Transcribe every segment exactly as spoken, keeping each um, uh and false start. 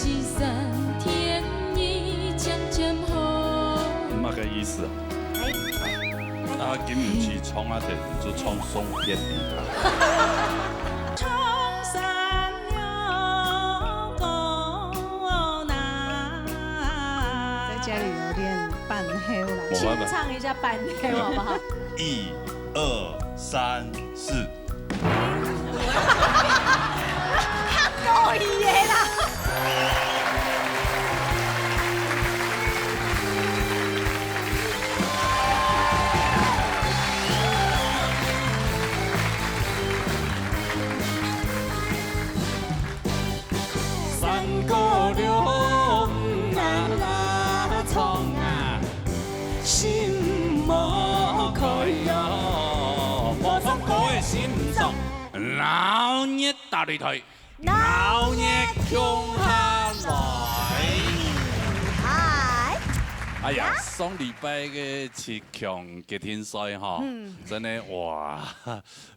西山天意漸漸好。麼个意思啊？哎。啊，今日去唱啊，就唱送別離。唱山歌那。在家裡有練伴後啦。我慢慢。清唱一下伴後好不好？一二三四。 夠伊个啦。山歌了，嗯啊，唱啊。 心無開哦，無唱歌个心臟。鬧熱大擂台，鬧熱共下來。嗨。哎呀，呀。上禮拜个七強決定賽哈，嗯。真的，哇，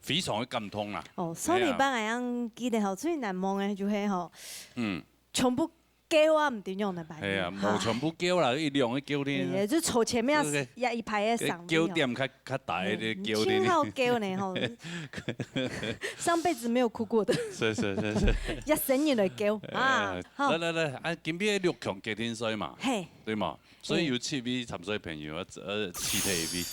非常的感動啦。哦，上禮拜哎呀。恁樣記得吼，最難忘的就係吼，嗯。全部 噭啊，毋知仰般辦。係啊，哈。無全部噭啦，一兩个噭呢。哎呀，就坐前面，對，對。也一排个上面吼。噭點較，較大个噭呢。嗯，真好噭呢吼。上輩子沒有哭過的。是，是，是，是。一生人來噭啊，呃，好。來，來，來，啊，今晡日六強決定賽嘛，嘿。對嘛？ 所以有七位參賽朋友，呃，呃，辭退一位。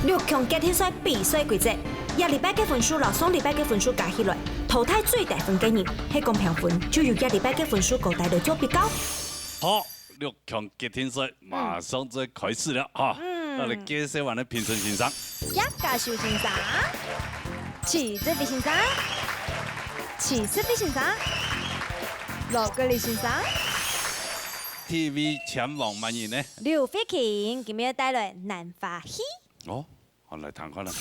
六強決定賽比賽規則，這禮拜个分數摎上禮拜个分數加起來，淘汰最低分个人，係講評分，就由這禮拜个分數高低來做比較。好，六強決定賽馬上就開始了哈。嗯。來介紹𠊎等个評審先生。葉家修先生，徐志偉先生，徐世輝先生，羅國立先生。 第一位前往滿意呢？劉慧卿今日帶來《南花戲》。哦，好，來聽看啦。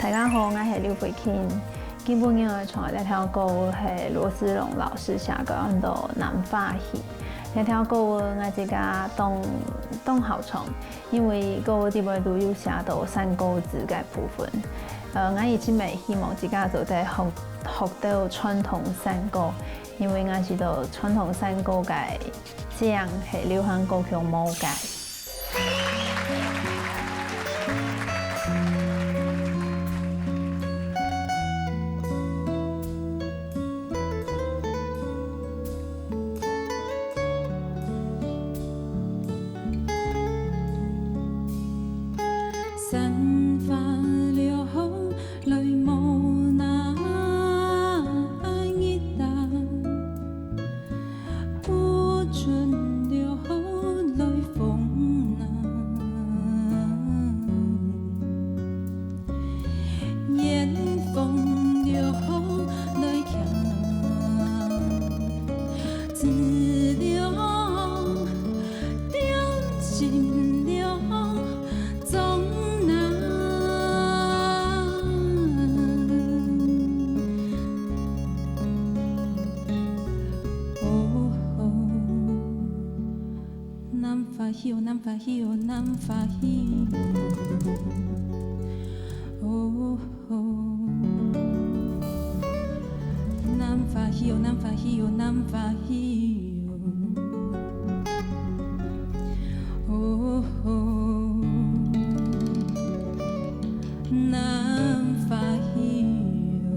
大家好，𠊎係劉慧卿。今晡日𠊎唱个這條歌係羅思龍老師寫个，安到《南花戲》。這條歌𠊎自家當，當好唱，因為歌裡背都有寫到山歌子个部分。呃，𠊎一直乜希望自家做得學，學到傳統山歌， 因為𠊎知道傳統山歌个靚係流行歌曲無个。 山花了後來無那日啊，不准了後來風啊。 遠方了後來徛，自了，掉進了莊內。哦吼。 南花戲哦，南花戲哦，南花戲哦。哦吼。南花戲哦，南花戲哦，南花戲哦。哦吼。南花戲哦。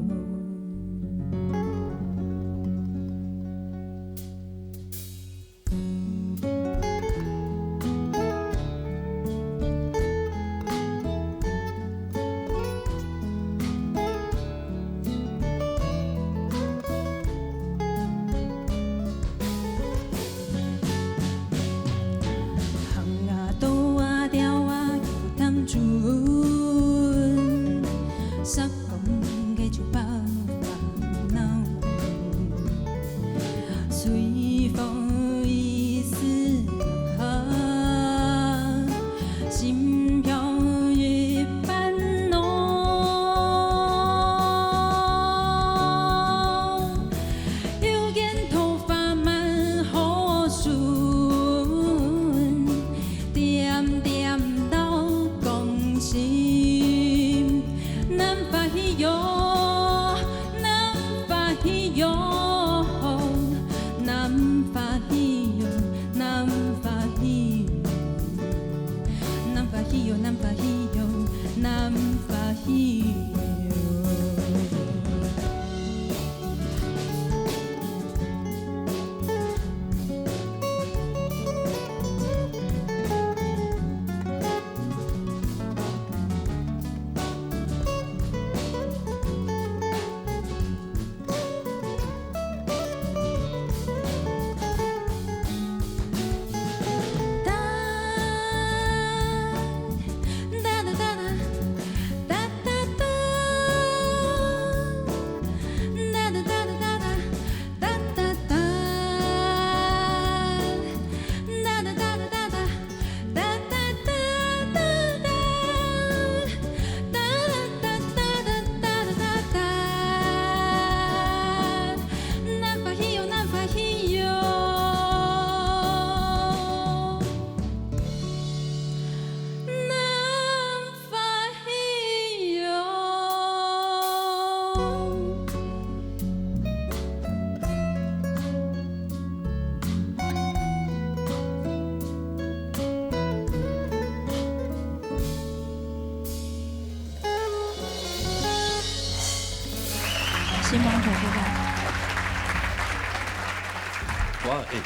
哇，哎，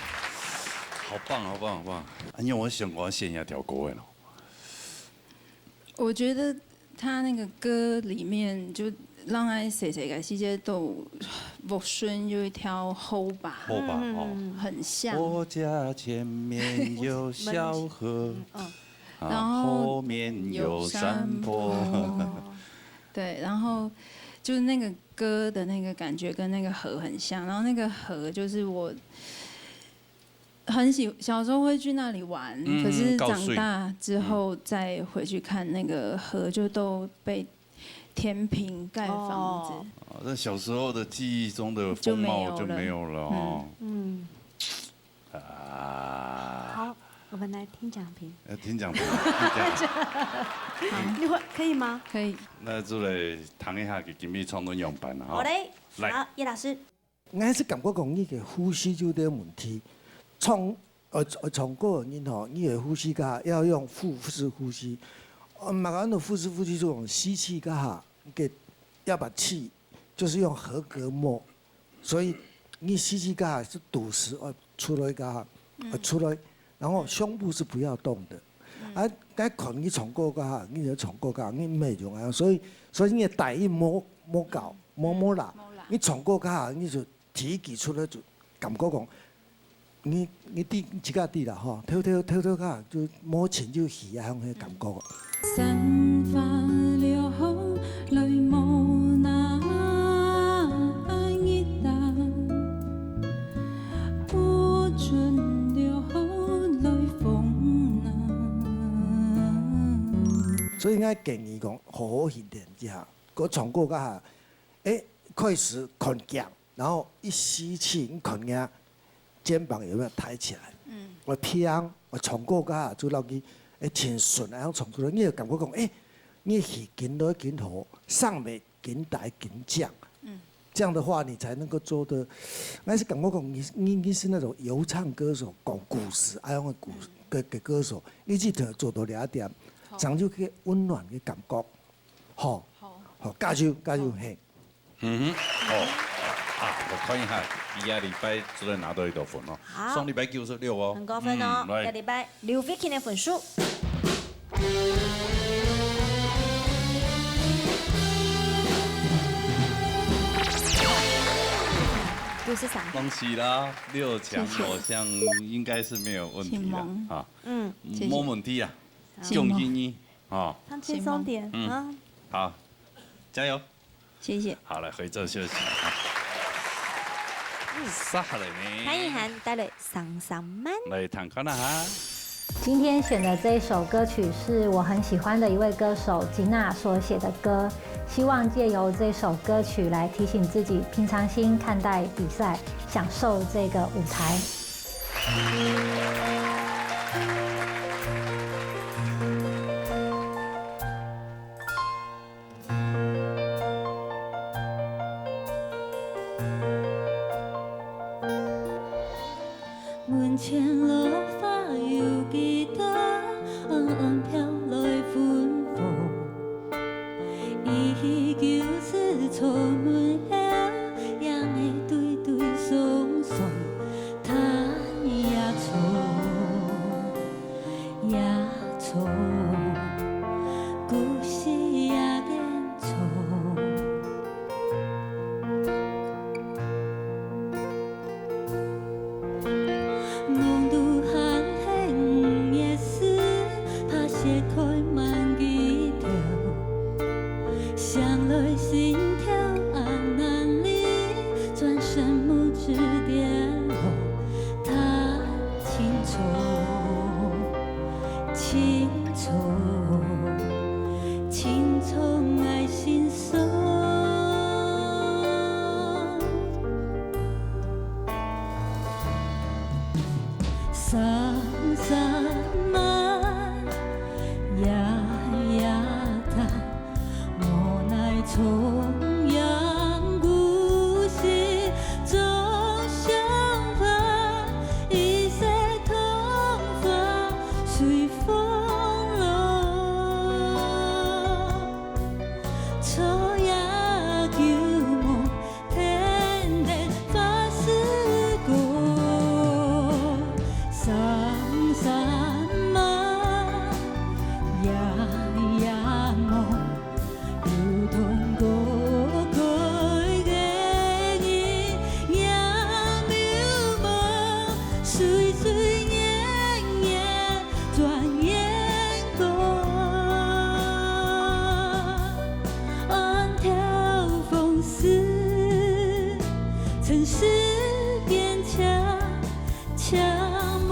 好棒，好棒，好棒！恁樣我想我選一條歌个咯。我覺得他那個歌裡面，就讓愛細細个時節都屋脣有一條河吧，河吧，哦。很像。我家前面有小河，嗯，啊，然後後面有山坡。有山坡。对，然后就是那个歌的那个感觉跟那个河很像，然后那个河就是我很喜，小时候会去那里玩，嗯，可是长大之后再回去看那个河，就都被填平盖房子。哦。啊，那小时候的记忆中的风貌就没有了。就没有了哦。嗯。嗯。啊。好，我们来听讲评。呃，听讲评，听讲评。你会，可以吗？可以。那就来谈一下给金碧唱个样板了哈。好嘞，来。好，叶老师。 𠊎係感覺講你个呼吸就有點問題。唱，呃，唱歌个人吼，你个呼吸个話要用腹式呼吸。呃，麼个安到腹式呼吸，就講吸氣个話，个要把氣，就是用横膈膜。所以你吸氣个話是肚屎，呃，出來个話，呃，出來，然後胸部是不要動的。啊，該看你唱歌个話，你就唱歌个話，你毋係用啊，所以，所以你个大音無，無夠，無，無啦。你唱歌个話，你就 第一句出來就感覺講，你，你知，自家知啦吼，偷偷，偷偷个就無情就去啊，迄種感覺。散發了後來無那一搭，不准了後來風啊。所以，𠊎建議講，好好訓練一下，个唱歌个下，誒，開始看鏡。 然後一吸氣，你看人家肩膀有沒有抬起來？嗯。我平，我唱歌个下，就讓佢，誒，輕順，然後唱出來，你會感覺講，誒，你係緊來緊好，上面緊大緊降。嗯。這樣的話，你才能夠做得，但是感覺講你，你，你是那種遊唱歌手，講故事，愛用的故事，嗯。个，个歌手，你一定做到這一點，好。這樣就可以溫暖的感覺。好。好。好，加油，加油，好。嘿。 嗯哼，好。啊，我看一下，下禮拜就能拿到幾多分哦。好。上禮拜九十六哦。很高分哦。嗯，來。下禮拜劉慧卿个分數。九十三。恭喜啦，六強，謝謝。好像應該是沒有問題了，請蒙。啊。嗯。謝謝。沒問題啊。請蒙。恭喜你，啊。放輕鬆點，嗯。啊。好，加油。 謝謝。好，來，回座休息啊。嗯。接下來呢？潘奕涵帶來《雙雙慢》。來聽看啊哈。今天選的這一首歌曲是我很喜歡的一位歌手吉娜所寫的歌，希望藉由這首歌曲來提醒自己平常心看待比賽，享受這個舞台。 門前落花有幾多，暗暗飄來芬芳。依舊是出門後，影仔對對雙雙，彈野草。 野草，故事也變草。濃度還係五月時，白雪開滿枝頭。 想來心頭紅男兒，轉身目汁跌落，他青草，青草，青草愛心酸。 三三慢，夜夜淡，無奈重陽故事總相伴，一些痛苦隨風落，昨夜舊夢 天地發時光。岁岁年年转眼光，暗透风思，尘世变迁。 寂寞。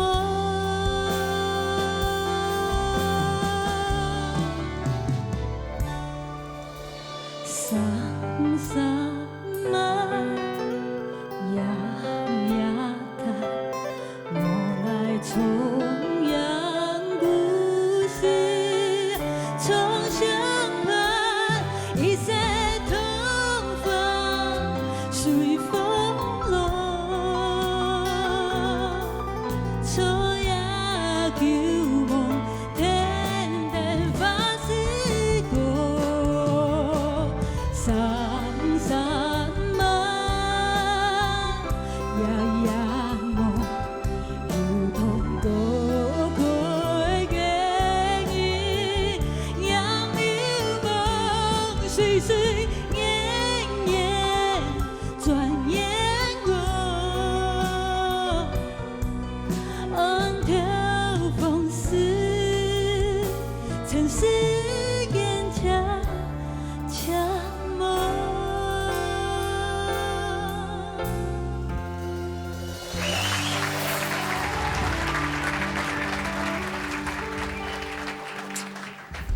三三慢，夜夜淡，我来重阳故事，重相伴，一世同风。 随风落，昨夜旧梦，淡淡往事多。三三慢，夜夜梦，又同过去个你，让流梦岁岁年年 转眼过，暗透风思，尘世间悄悄梦。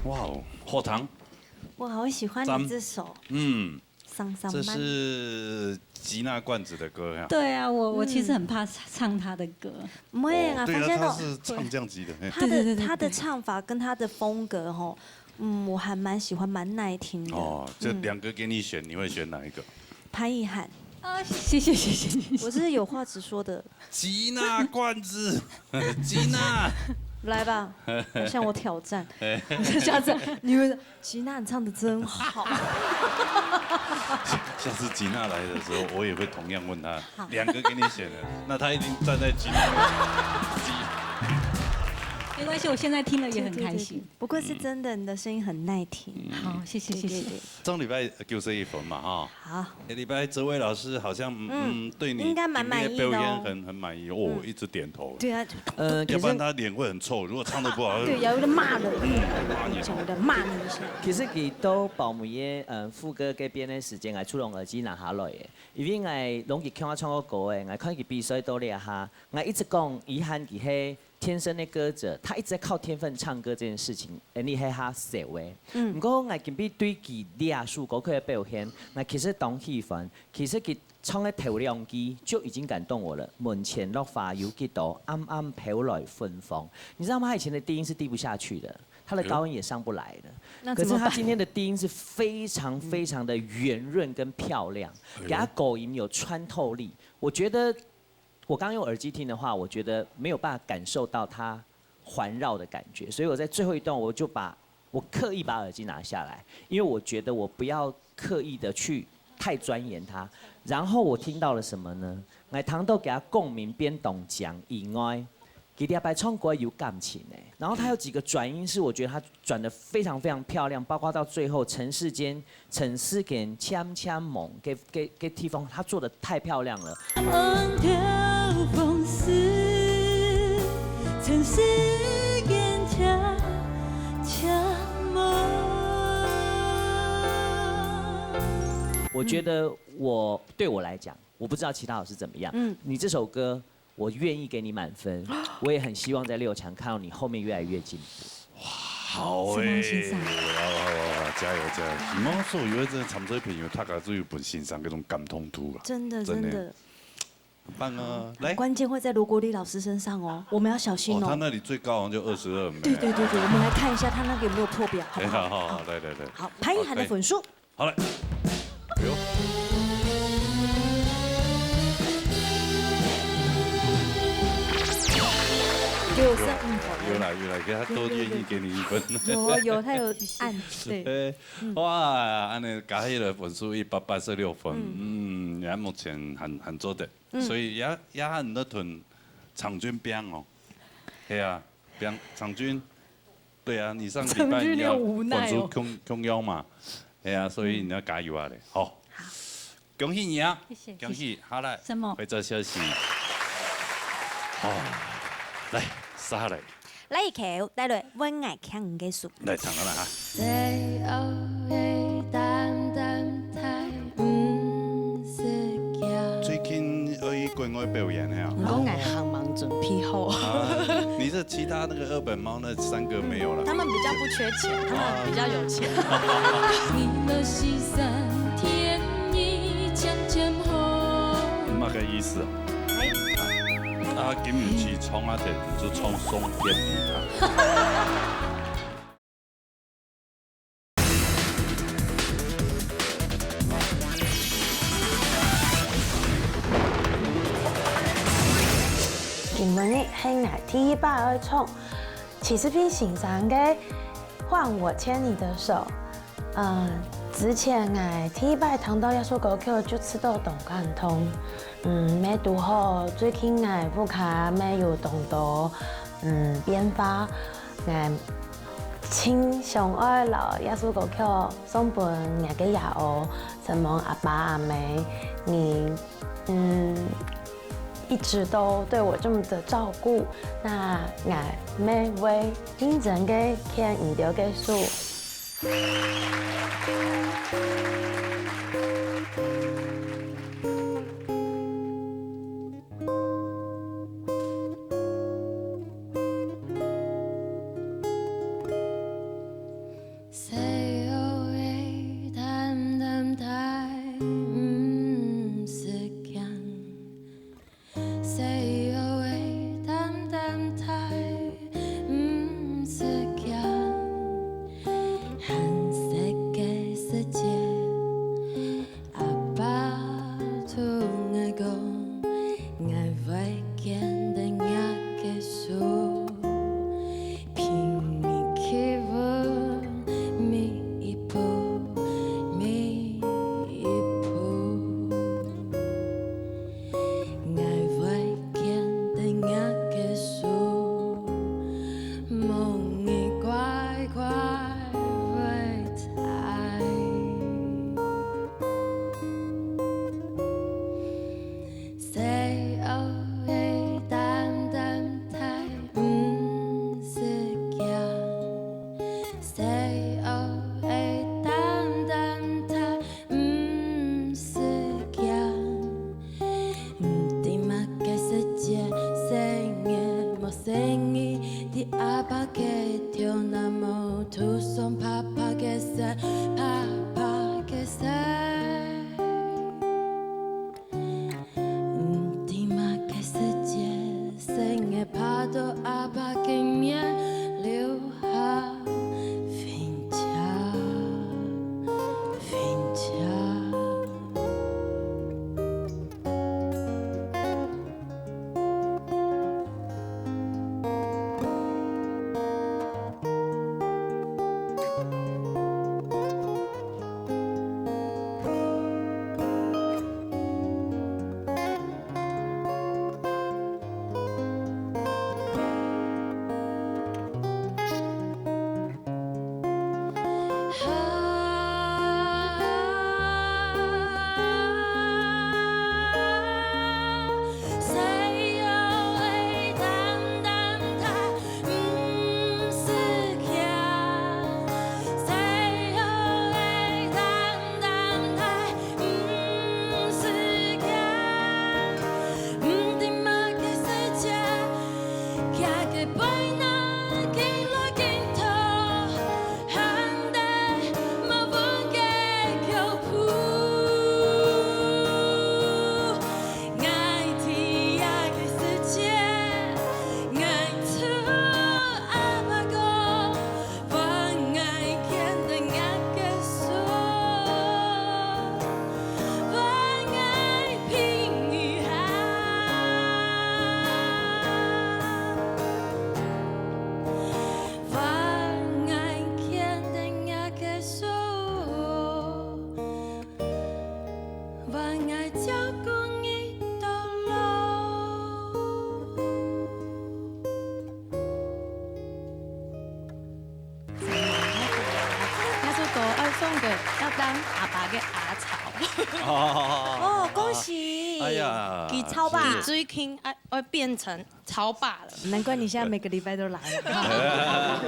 哇哦，好听。我好喜欢你这首。赞。嗯。 这是吉娜罐子的歌呀。对啊，我，我其实很怕唱她的歌。嗯。不会啊，哦，对啊，发现到她是唱这样子的，嘿。她的，对，对，对，对，她的唱法跟她的风格吼，嗯，我还蛮喜欢，蛮耐听的。哦，这两个给你选，嗯。你会选哪一个？潘奕涵。啊，谢谢，谢谢，谢谢。我是有话直说的。吉娜罐子，吉娜。来吧，向我挑战。哎。下次你们 吉娜，你唱得真好。下次吉娜来的时候，我也会同样问她，好。两个给你选的，那她一定站在吉娜那边。没关系，我现在听了也很开心。对，对，对，对。不过是真的，嗯。你的声音很耐听。嗯。好，谢谢，谢谢。对，对，对。上礼拜九十一分嘛，哈。好。下礼拜哲伟老师好像，嗯，嗯，对你应该蛮满意的哦。今天的表演很，很满意哦，嗯。一直点头。对啊。呃，要不然他脸会很臭，如果唱得不好，对，有点骂人。嗯，骂你。有点骂你一下。其實佢到包尾个，呃，副歌該邊个時間，𠊎就摎耳機拿下來个，因為𠊎摎佢共下唱過歌个，𠊎看佢比賽到這下，𠊎一直講，奕涵佢係天生的歌者，他一直在靠天分唱歌這件事情，恁呢係較少个。嗯。毋過𠊎今晡日對佢這首歌曲个表現，𠊎其實當喜歡。其實佢 唱个頭兩句就已經感動我了。門前落花有幾多，暗暗飄來芬芳。你知道嗎？他以前的低音是低不下去的，他的高音也上不來的。哎呦。那怎麼辦？可是他今天的低音是非常非常的圓潤跟漂亮，哎呦。給他高音有穿透力。我覺得我剛用耳機聽的話，我覺得沒有辦法感受到他環繞的感覺，所以我在最後一段我就把，我刻意把耳機拿下來，因為我覺得我不要刻意的去太鑽研它。然後我聽到了什麼呢？𠊎聽到佢个共鳴變當強以外，佢這擺唱歌有感情欸。然後他有幾個轉音是我覺得他轉得非常非常漂亮，包括到最後塵世間 塵世間悄悄夢，該，該，該地方他做得太漂亮了。暗透風思，塵世間悄悄夢。我覺得我，對我來講，我不知道其他老師怎麼樣。嗯。你這首歌， 我願意給你滿分，我也很希望在六強看到你後面越來越進步。哇，好欸。承蒙先生。哇，哇，哇，哇，加油，加油。希望所有个這參賽朋友，大家都有分先生該種感動度啊。真的，真的。真的。很棒啊，來。關鍵會在羅國立老師身上哦，我們要小心哦。哦，他那裡最高好像就二十二名。對，對，對，對，我們來看一下他那個有沒有破表，好不好？哎，好，好，好，好。來，來，來。好，潘奕涵的分數。 好了。哎呦。六十五分。有啦，有啦，他都願意給你一分。有，有，他有按，對。哎，嗯。哇，恁呢加起來分數一百八十六分，嗯。嗯，也目前還，還做得，嗯。所以也，也還在同長軍拚哦。係啊，拚，長軍，對啊，你上禮拜你也分數共，共樣嘛。 係啊，所以你要加油啊咧，吼。好。恭喜你啊！謝謝，恭喜，謝謝。好來，什麼？回這消息。哦，來，續下來。來一口，帶來問𠊎牽你个手。來，唱看啦哈。細學个擔擔帶，毋識驚。最近愛去國外表演个啊。毋過𠊎還吂準備好。啊，你這其他那個二本貓那三個沒有了。他們比較不缺錢，他們比較有錢。日落西山，天已漸漸紅。麼个意思啊？啊，今日去唱啊，就唱送給你啊。 今晡日係𠊎第一擺愛唱徐世斌先生个《換我牽你的手》。嗯，之前𠊎第一擺聽到這首歌曲就試著當感動。嗯，乜堵好最近𠊎屋下乜有當多，嗯，變化，𠊎盡想愛摎這首歌曲送分𠊎个爺哀，承蒙阿爸阿姆，你 嗯，一直都對我這麼的照顧，那𠊎乜會認真个牽你兜个手。 細學个擔擔帶，毋識驚。細學个擔擔帶，毋識驚。寒色个時節，阿爸同𠊎講，𠊎會牽等若个手。 陪你去舞每一步，每一步。𠊎會牽等若个手，望你乖乖會大。 細學个擔擔帶，毋識驚。細學个擔擔帶，毋識驚。毋知麼个時節，細人無細義，在阿爸个頭那毛，塗上爸爸个色，爸爸个色。 毋知麼个時節，細人爬到阿爸个面，流下粉赤，粉赤。 毋知麼个時節，行个背囊緊來緊拖，行得無穩个腳步。𠊎在這个時節，𠊎對阿爸講， 這首歌愛送給要當阿爸个阿草。哦，恭喜！哎呀，佢草吧？佢最近啊，會變成超爸了。難怪你現在每個禮拜都來了。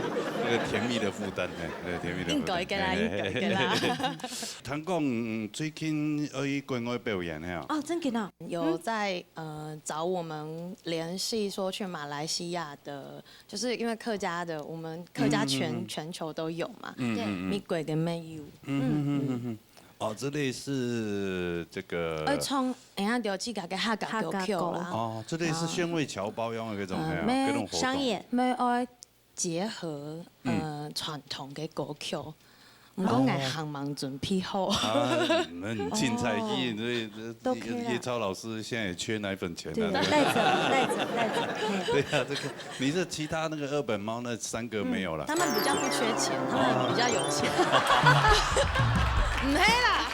那個甜蜜的負擔，哎，那個甜蜜的負擔。應該的啦，哎，應該的啦。哎，哎，哎。聽講，嗯，最近有去國外表演，嘿啊？哦，真的啊？有在，呃，找我們聯繫說去馬來西亞的，就是因為客家的，我們客家全，嗯，嗯，嗯。全球都有嘛。嗯，嗯，嗯。美國的也有。嗯，嗯，嗯，嗯，嗯。哦，這類似這個，呃，唱，哎呀，就自家个客家歌曲啦。客家歌。哦，這類似宣慰僑胞樣的那種，呃，哎呀，那種活動。商演。沒有，呃，結合，嗯。呃，傳統的歌曲。毋過，哦。𠊎還吂準備好。啊，你們盡在意，哦。這，這，都可以啦。葉超老師現在也缺奶粉錢啊，對，對不對？帶走，帶走，帶走，嘿。對啊，這個，你這其他那個二本貓那三個沒有了。嗯，他們比較不缺錢，他們比較有錢。哦。毋係啦，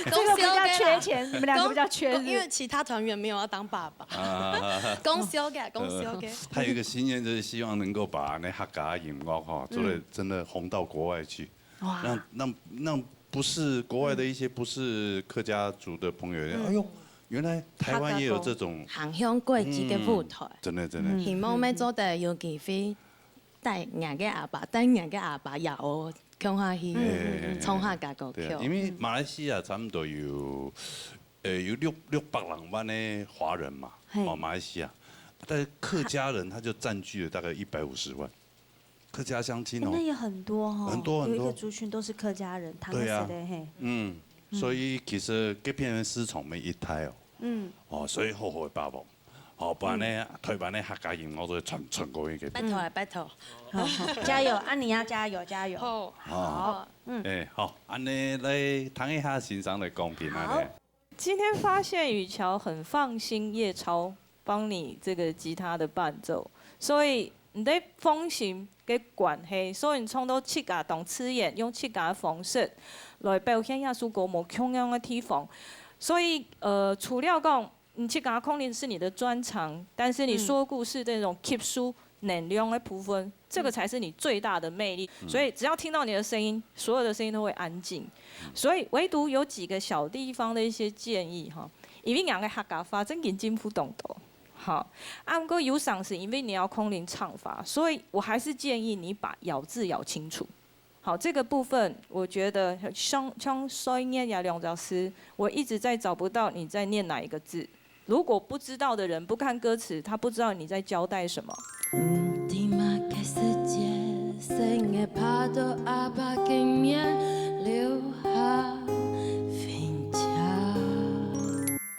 這個比較缺錢，恭喜OK啦。你們兩個比較缺，是不是？恭，恭，因為其他團員沒有要當爸爸。啊。恭喜OK，恭喜OK。呃，他有一個心願，就是希望能夠把那客家音樂哈，做得真的紅到國外去。嗯。哇。讓，讓，讓不是國外的一些不是客家族的朋友，嗯。哎喲，原來台灣也有這種，行向國際的舞台。嗯，真的，真的。嗯。希望乜做得有機會帶𠊎个阿爸，帶𠊎个阿爸也有共下去，嗯，嗯，嗯，嗯。唱客家歌曲。對啊，因為馬來西亞差不多有，呃，有六，六百零萬的華人嘛，嘿。哦，馬來西亞，但是客家人他就佔據了大概一百五十萬。 客家鄉親哦。那也很多哦，很多很多。有一個族群都是客家人，對啊。唐人街的，嘿。嗯，嗯。所以其實這片的市場無幾大哦。嗯。哦，所以好好个把握。好，不然呢，嗯。台灣的客家音樂都會傳，傳過去給。拜託啊，拜託。好，好，加油，啊，你要加油，加油。好。好。好。嗯。哎，好，恁呢來聽一下欣賞的公平啊，好。呢。 今天發現雨喬很放心葉超幫你這個吉他的伴奏，所以你在放心个關係，所以你唱到自家當自然，用自家的方式來表現這首歌無共樣的地方。所以，呃，除了講你自家可能是你的專長，但是你說故事這種吸收 能量的部分，這個才是你最大的魅力。嗯。所以只要聽到你的聲音，所有的聲音都會安靜。嗯。所以唯獨有幾個小地方的一些建議哈，因為𠊎个客家話正經進步當多，好，啊，毋過有常是因為你要空靈唱法，所以我還是建議你把咬字咬清楚。 好，這個部分我覺得像，像歲月這兩隻字，我一直在找不到你在念哪一個字。如果不知道的人不看歌詞，他不知道你在交代什麼。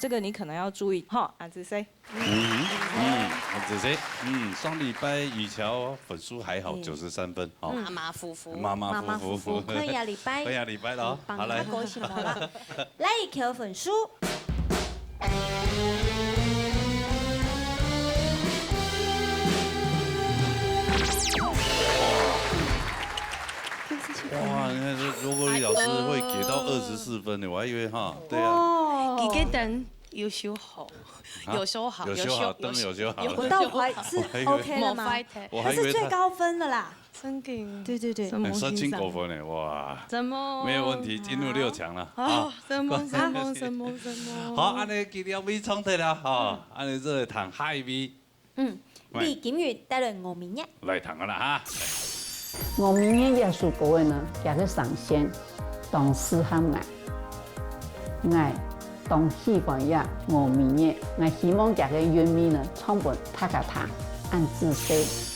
這個你可能要注意，哈，啊，這誰？ 嗯，嗯，仔細。嗯，上禮拜雨喬分數還好，嗯。九十三分，好。嗯。馬馬虎虎。馬馬虎虎。馬馬虎虎，看下禮拜。看下禮拜咯。嗯，好，來。幫他改什麼了？來，雨喬分數。哇，你看這羅國立老師會給到二十四分呢，我還以為哈，對啊。哦。佢个燈有修好。 啊，有修好，有修好，有修好。燈有修好了。有，我倒懷疑是我還以為，OK了嗎？無壞的。我還以為他，他是最高分的啦。真的。對，對，對。哎，算真高分呢，哇。怎麼？沒有問題，進入六強了。哦，啊。怎麼，怎麼，怎麼，怎麼？好，恁呢，佢兩位唱忒了，哈，嗯。恁呢，再來聽下一位。嗯，喂。李金云帶來《鵝眉月》。來聽个啦，哈。《鵝眉月》這首歌个呢，佢个聲線當適合𠊎。 𠊎當喜歡這鵝眉月，𠊎希望佢个韻味呢，唱分大家聽，恁仔細。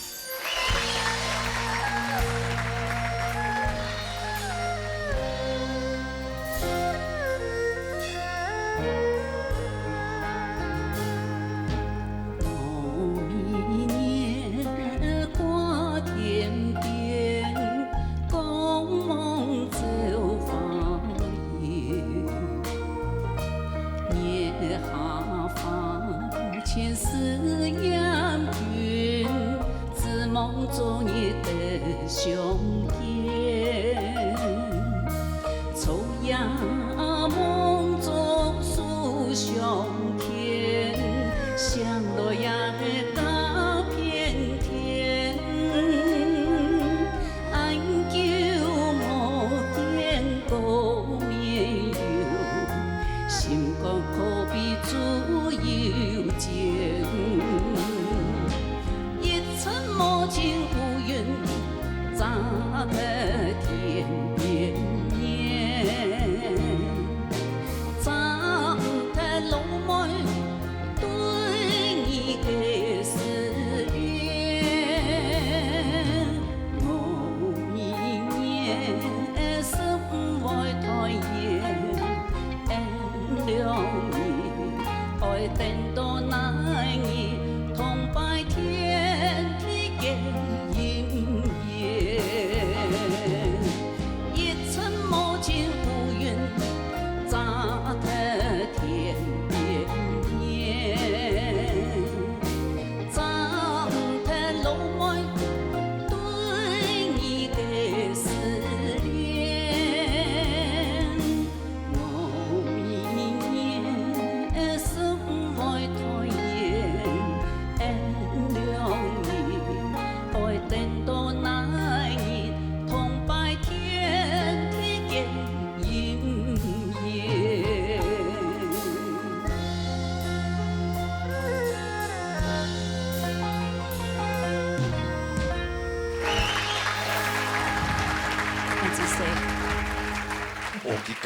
心肝可比豬油精，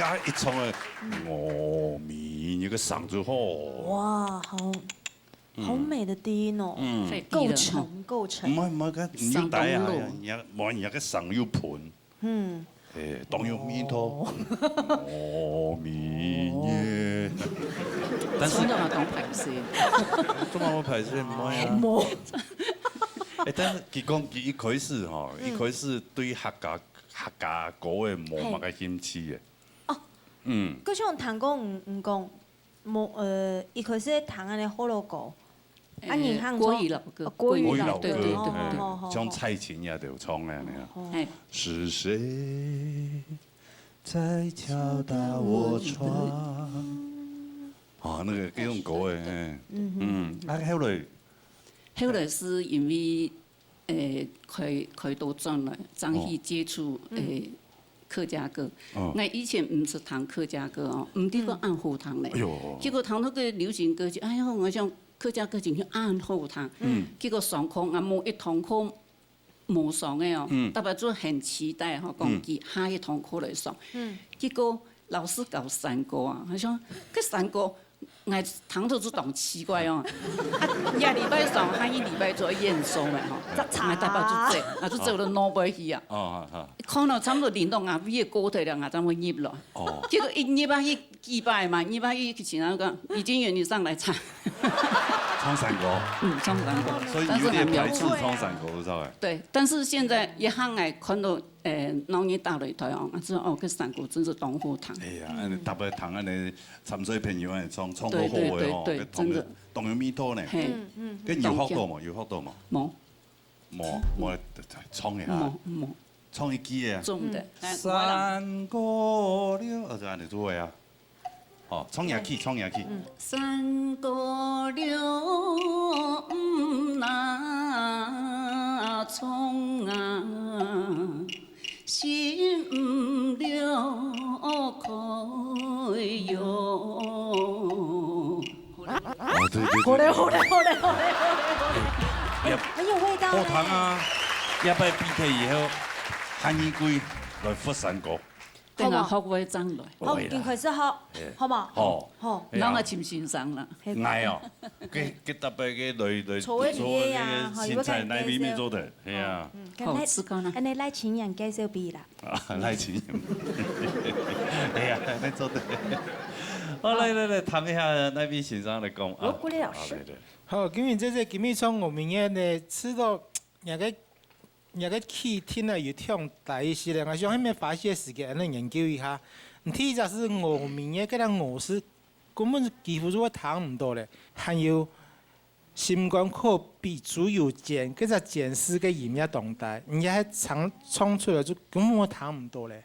啊，一唱个，阿彌，你个聲就好。哇，好，好美的低音哦。嗯。太低了。夠沉，夠沉。毋係，毋係，該你帶啊，你，無，你个聲又噴。嗯。哎，當有味道。哦。阿彌耶。但是，唱到當歹勢。做麼个歹勢？毋會啊。無。哎，但是佢講，佢一開始吼，嗯。一開始對客家，客家歌个無麼个興趣个。嘿。哦。嗯。可是𠊎聽過，嗯，嗯，講，無，呃，一開始聽恁呢學老歌，啊，呃，人客唱，國語老歌。哦，國語老歌。國語老歌，對，對，對，對。哦，好，好，好。像蔡琴呀，就唱个那樣。哦。哎。是誰在敲打我窗？啊，那個，這種歌，哎，哎。嗯哼。嗯，啊，後來，後來是因為，呃，開，開刀轉來，正去接觸，哦。呃，客家歌。哦。𠊎以前毋識聽客家歌哦，毋知講恁好聽咧。哎喲。結果聽到个流行歌曲，哎喲，𠊎想客家歌曲就恁好聽。嗯。結果上課，𠊎無一堂課 無上个哦，嗯。大家就很期待吼，講嗯。佢下一堂課來上。嗯。結果老師教山歌啊，佢講，這山歌，𠊎聽到就當奇怪哦。啊，這禮拜上，下一禮拜就驗收了吼。嗯。𠊎大家就走，啊，就走到外背去啊。哦，好，好。看到差不多輪到𠊎位个歌隊了，𠊎正會入來。哦。結果一入啊，去 幾擺嘛，你把一去請他講，李金元，你上來唱。唱山歌。嗯，唱山歌。所以你有點排斥唱山歌，是吧？對，但是現在一下來看到，呃，鬧熱大擂台哦，啊，知道哦，這山歌真是當好聽。哎呀，恁呢特別聽恁呢參賽朋友恁呢唱，唱到好个哦，對，對，對，對，真的。當有味道呢。嘿。嗯，嗯。該你有學到無？有學到無？無。無，無，唱一下。無，無。唱一句啊。中的。嗯。來，我來。山歌了，啊，就恁呢就會啊。 哦，唱下去，唱下去。嗯。山歌了，毋那唱啊，心毋了開喲。哦，對，對，對。好嘞，好嘞，好嘞，好嘞，好嘞。哎，很有味道呢。好聽啊！下擺比賽以後，喊你過來佛山歌。 等下學會正來。好，會啦。緊開始學，嘿。好無？好。好。哎呀。讓𠊎尋先生啦。嘿。𠊎哦，該，該特別个來，來，坐位裡面呀，坐位个，好，先生，哪位面做得？哎呀。嗯，好，自家呢。恁呢賴清陽介紹俾啦。啊，賴清陽。哎呀，恁呢做得。好，來，來，來，聽一下哪位先生來講啊。羅國立老師。啊，來，來。好，今日這個金美聰，我們也呢，知道那個 若个氣聽了有忒大一息咧，𠊎想係毋係花些時間來研究一下。第一隻係樂迷个，該隻樂字根本幾乎就會聽毋到咧，還有心肝可比豬油煎，該隻煎字个音也當大，人家還唱，唱出來就根本會聽毋到咧。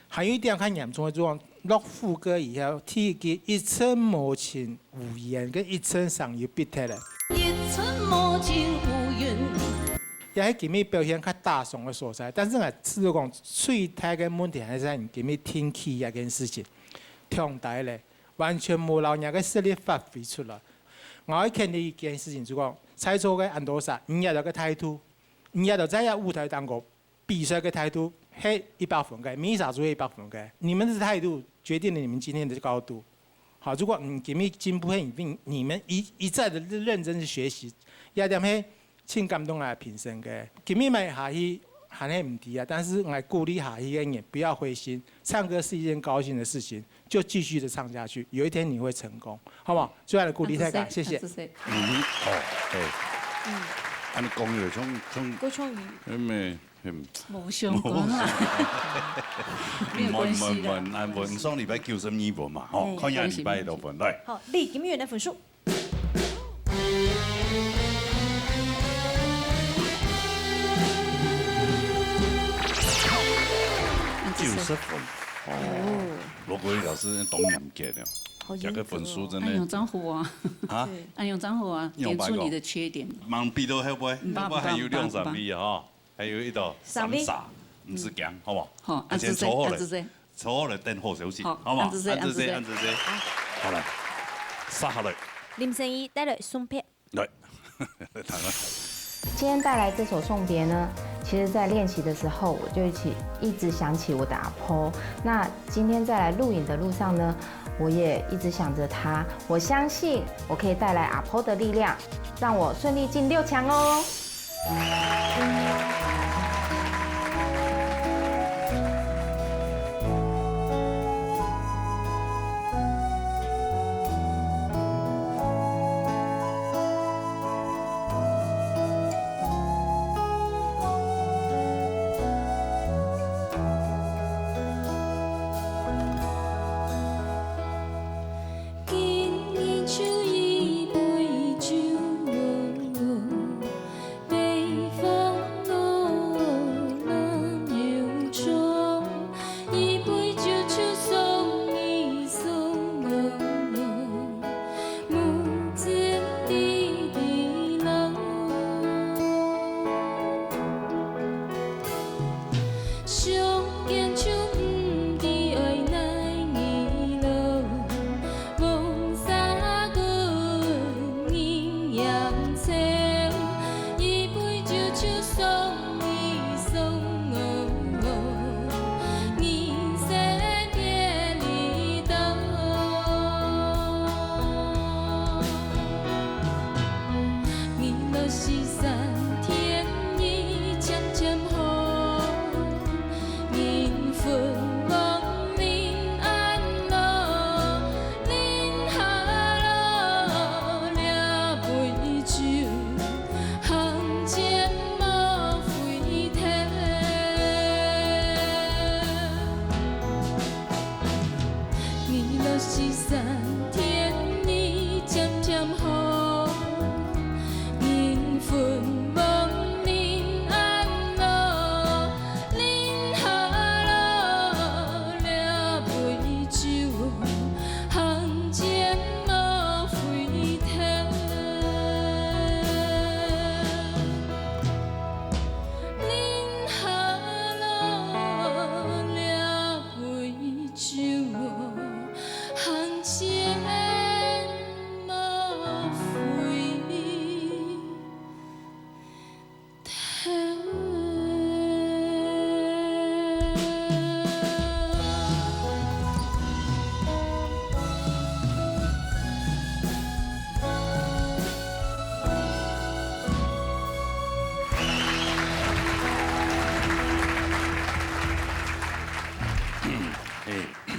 還有一點較嚴重个，就講落副歌以後，第一句一陣無情無言，跟一陣聲又變忒了。一陣無情無言。也係今日表現較打爽个所在，但是𠊎試著講最大个問題還係在你今日天氣這件事情，忒大咧，完全無摎若个實力發揮出來。𠊎愛肯定一件事情，就講在座个恁多儕，你這个態度，你這在這舞台當中 比賽个態度係一百分个，每一場都係一百分个。你們的態度決定了你們今天的高度。好，如果你今日進步，係因為你們一，一再的認真去學習，這點係盡感動𠊎評審个。今日無下去，還係毋知啊，但是𠊎鼓勵下去个人不要灰心，唱歌是一件高興的事情，就繼續的唱下去，有一天你會成功，好不好？最後的鼓勵大家，謝謝。嗯，好，嘿。嗯。恁呢講起來，像，像，郭秋雨。嗯， 嗯。無相關啦。沒有關係啦。問，問，問，啊，問，上禮拜九十二分嘛，吼，哎。看下禮拜幾多分，來。好，李金元的分數。九十分。哦。羅國立老師當嚴格了，好嚴格哦。這個分數真的。哎，用真好啊。啊？對。哎，用真好啊，用白講。點出你的缺點。吂比到後背，毋怕，後背還有兩三位啊，毋怕，毋怕。吼。 還有一道三位。三煞，毋使驚，好無？好，恁仔細，恁仔細。坐好了，坐好了等好消息，好，好無？恁仔細，恁仔細，恁仔細。好。好來，煞下來。林心怡帶來送別。來，來，來。今天帶來這首送別呢，其实，在练习的时候，我就一起一直想起我的阿婆。那今天在来录影的路上呢，我也一直想着她。我相信我可以带来阿婆的力量，让我顺利进六强哦。哎，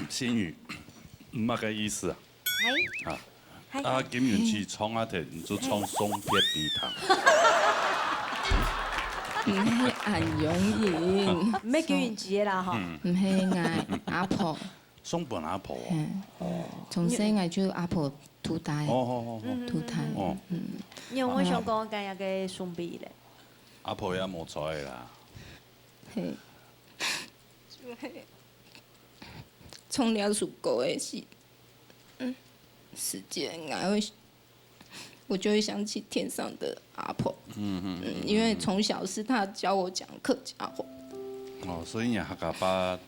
心宇，毋係个意思啊。嗨。啊，嗨，啊，嗨。金允琪唱啊，你就唱送別人聽。毋係恁容易。毋係金允琪个啦，吼。嗯。毋係，𠊎阿婆。送分阿婆哦。嗯。哦。從細𠊎就阿婆渡大。哦，哦，哦，哦。渡大。哦。嗯。你有無想講，該个送分咧？阿婆也無在啦。嘿。 唱這首歌的時，嗯，時間，然後我就會想起天上的阿婆。嗯，嗯，嗯，嗯，因為從小是她教我講客家話。哦，所以你客家話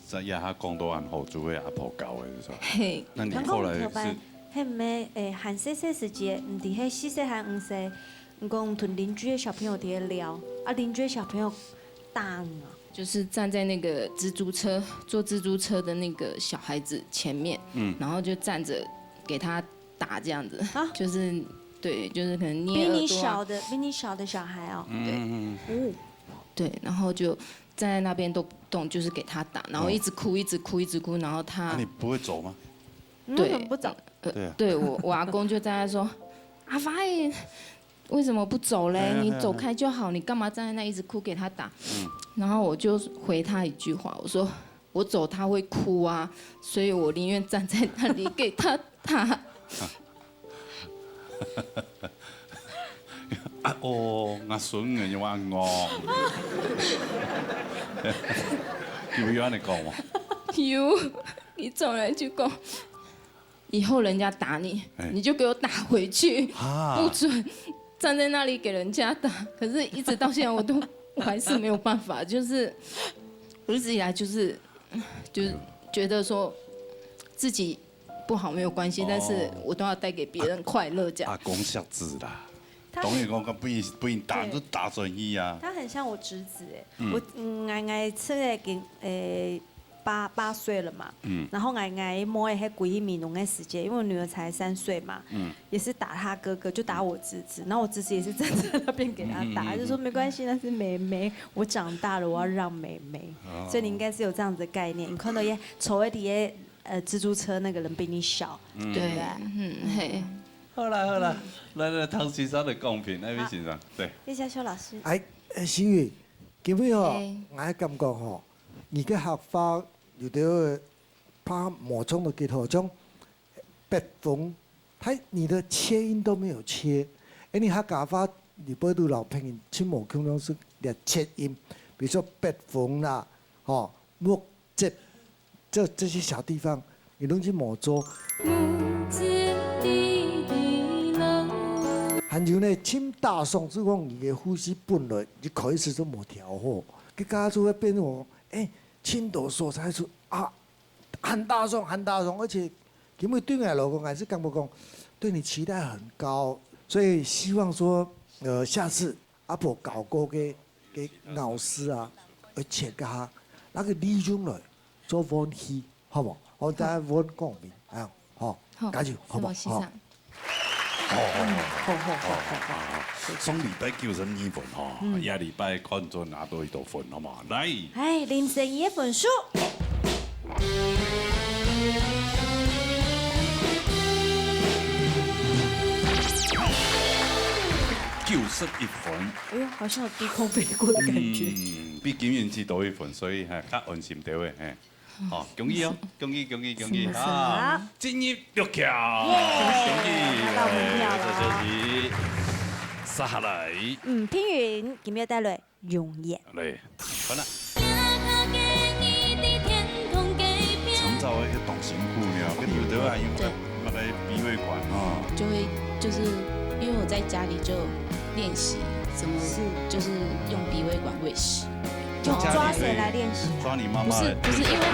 在這下講到恁好，就係阿婆教的，是吧？嘿。那你後來是？係毋係，誒，還細細時節，毋知係四歲還五歲，你講同鄰居的小朋友在該聊，啊，鄰居的小朋友打你啊？ 就是站在那個蜘蛛車，坐蜘蛛車的那個小孩子前面，嗯。然後就站著給他打這樣子，啊？就是，對，就是可能捏耳朵啊。比你小的，比你小的小孩哦。嗯，對。嗯，嗯，嗯。哦。對，然後就站在那邊都不動，就是給他打，然後一直哭，哦。一直哭，一直哭，然後他，啊，你不會走嗎？對，嗯，不走。呃，對啊。對，我，我阿公就在那說：「阿發欸， 為什麼不走嘞？哎，哎，你走開就好，你幹嘛站在那一直哭給他打？」嗯。然後我就回他一句話，我說：「我走他會哭啊，所以我寧願站在那裡給他打。」啊，哦，吾孫仔有恁戇。有，有恁樣講無？有，佢轉來就講， 以後人家打你，哎。你就給我打回去，啊。不准站在那裡給人家打。可是一直到現在，我都，我還是沒有辦法，就是我一直以來就是，就是覺得說自己不好沒有關係，哦。但是我都要帶給別人快樂這樣。阿公惜子啦。當然講，佢分人，分人打，對。都打轉去啊。他很像我侄子欸，嗯。我，嗯，𠊎，𠊎這個已經，欸，八，八歲了嘛，嗯。然後𠊎，𠊎妹仔係歸去美濃个時節，因為我女兒才三歲嘛，嗯。也是打他哥哥，就打我侄子，然後我侄子也是站在那邊給他打，嗯，嗯，嗯，嗯。就說：「沒關係，那是妹妹，我長大了，我要讓妹妹。」哦。所以你應該是有這樣子的概念，你看到佢坐在底下，呃，蜘蛛車那個人比你小，嗯。對不對？對，嗯，嘿。好啦，好啦，來，來，唐先生來公平，那位先生，好。對。葉佳修老師。哎，呃，新宇，今日吼，嘿。𠊎感覺吼，你个客話有點怕無唱到吉他，像北風，它，你的切音都沒有切。哎，你客家話，你不會老朋友，親無共樣是連切音，比如說北風啦，吼，木節，這，這些小地方，你攏去無做。還有呢，盡打爽，就講你个呼吸本來一開始就無調好，佢加就會變成，哎，盡多所在就啊，很打爽，很打爽，而且因為對𠊎來講，還是感覺講對你期待很高，所以希望說，呃，下次阿婆搞過个，个老師啊，而且个哈，那個利用了做問題，好不好？我大家問公平，哎呀，好，好，加油，好不好？好，先生。好。好，好，好，好，好，好，好。上禮拜九十二分吼，嗯。這禮拜看準拿到幾多分，好無？來。哎，林晨一个分數。 九十一分。哎呦，好像有低空飛過的感覺。嗯，比金銀紙多一分，所以，嘿，較安心點位，嘿。好，恭喜哦，恭喜，恭喜，恭喜，是，是。啊，進入六強，耶，恭喜，拿到門票了。哎，這就是接下來。嗯，品妤今日帶來 永遠。來，看啊。尋找一個當辛苦呢，跟有的還有對。那個鼻胃管啊。就會，就是因為我在家裡就練習怎麼，是。就是用鼻胃管餵食。用抓誰來練習啊？抓你媽媽來。不是，不是，因為阿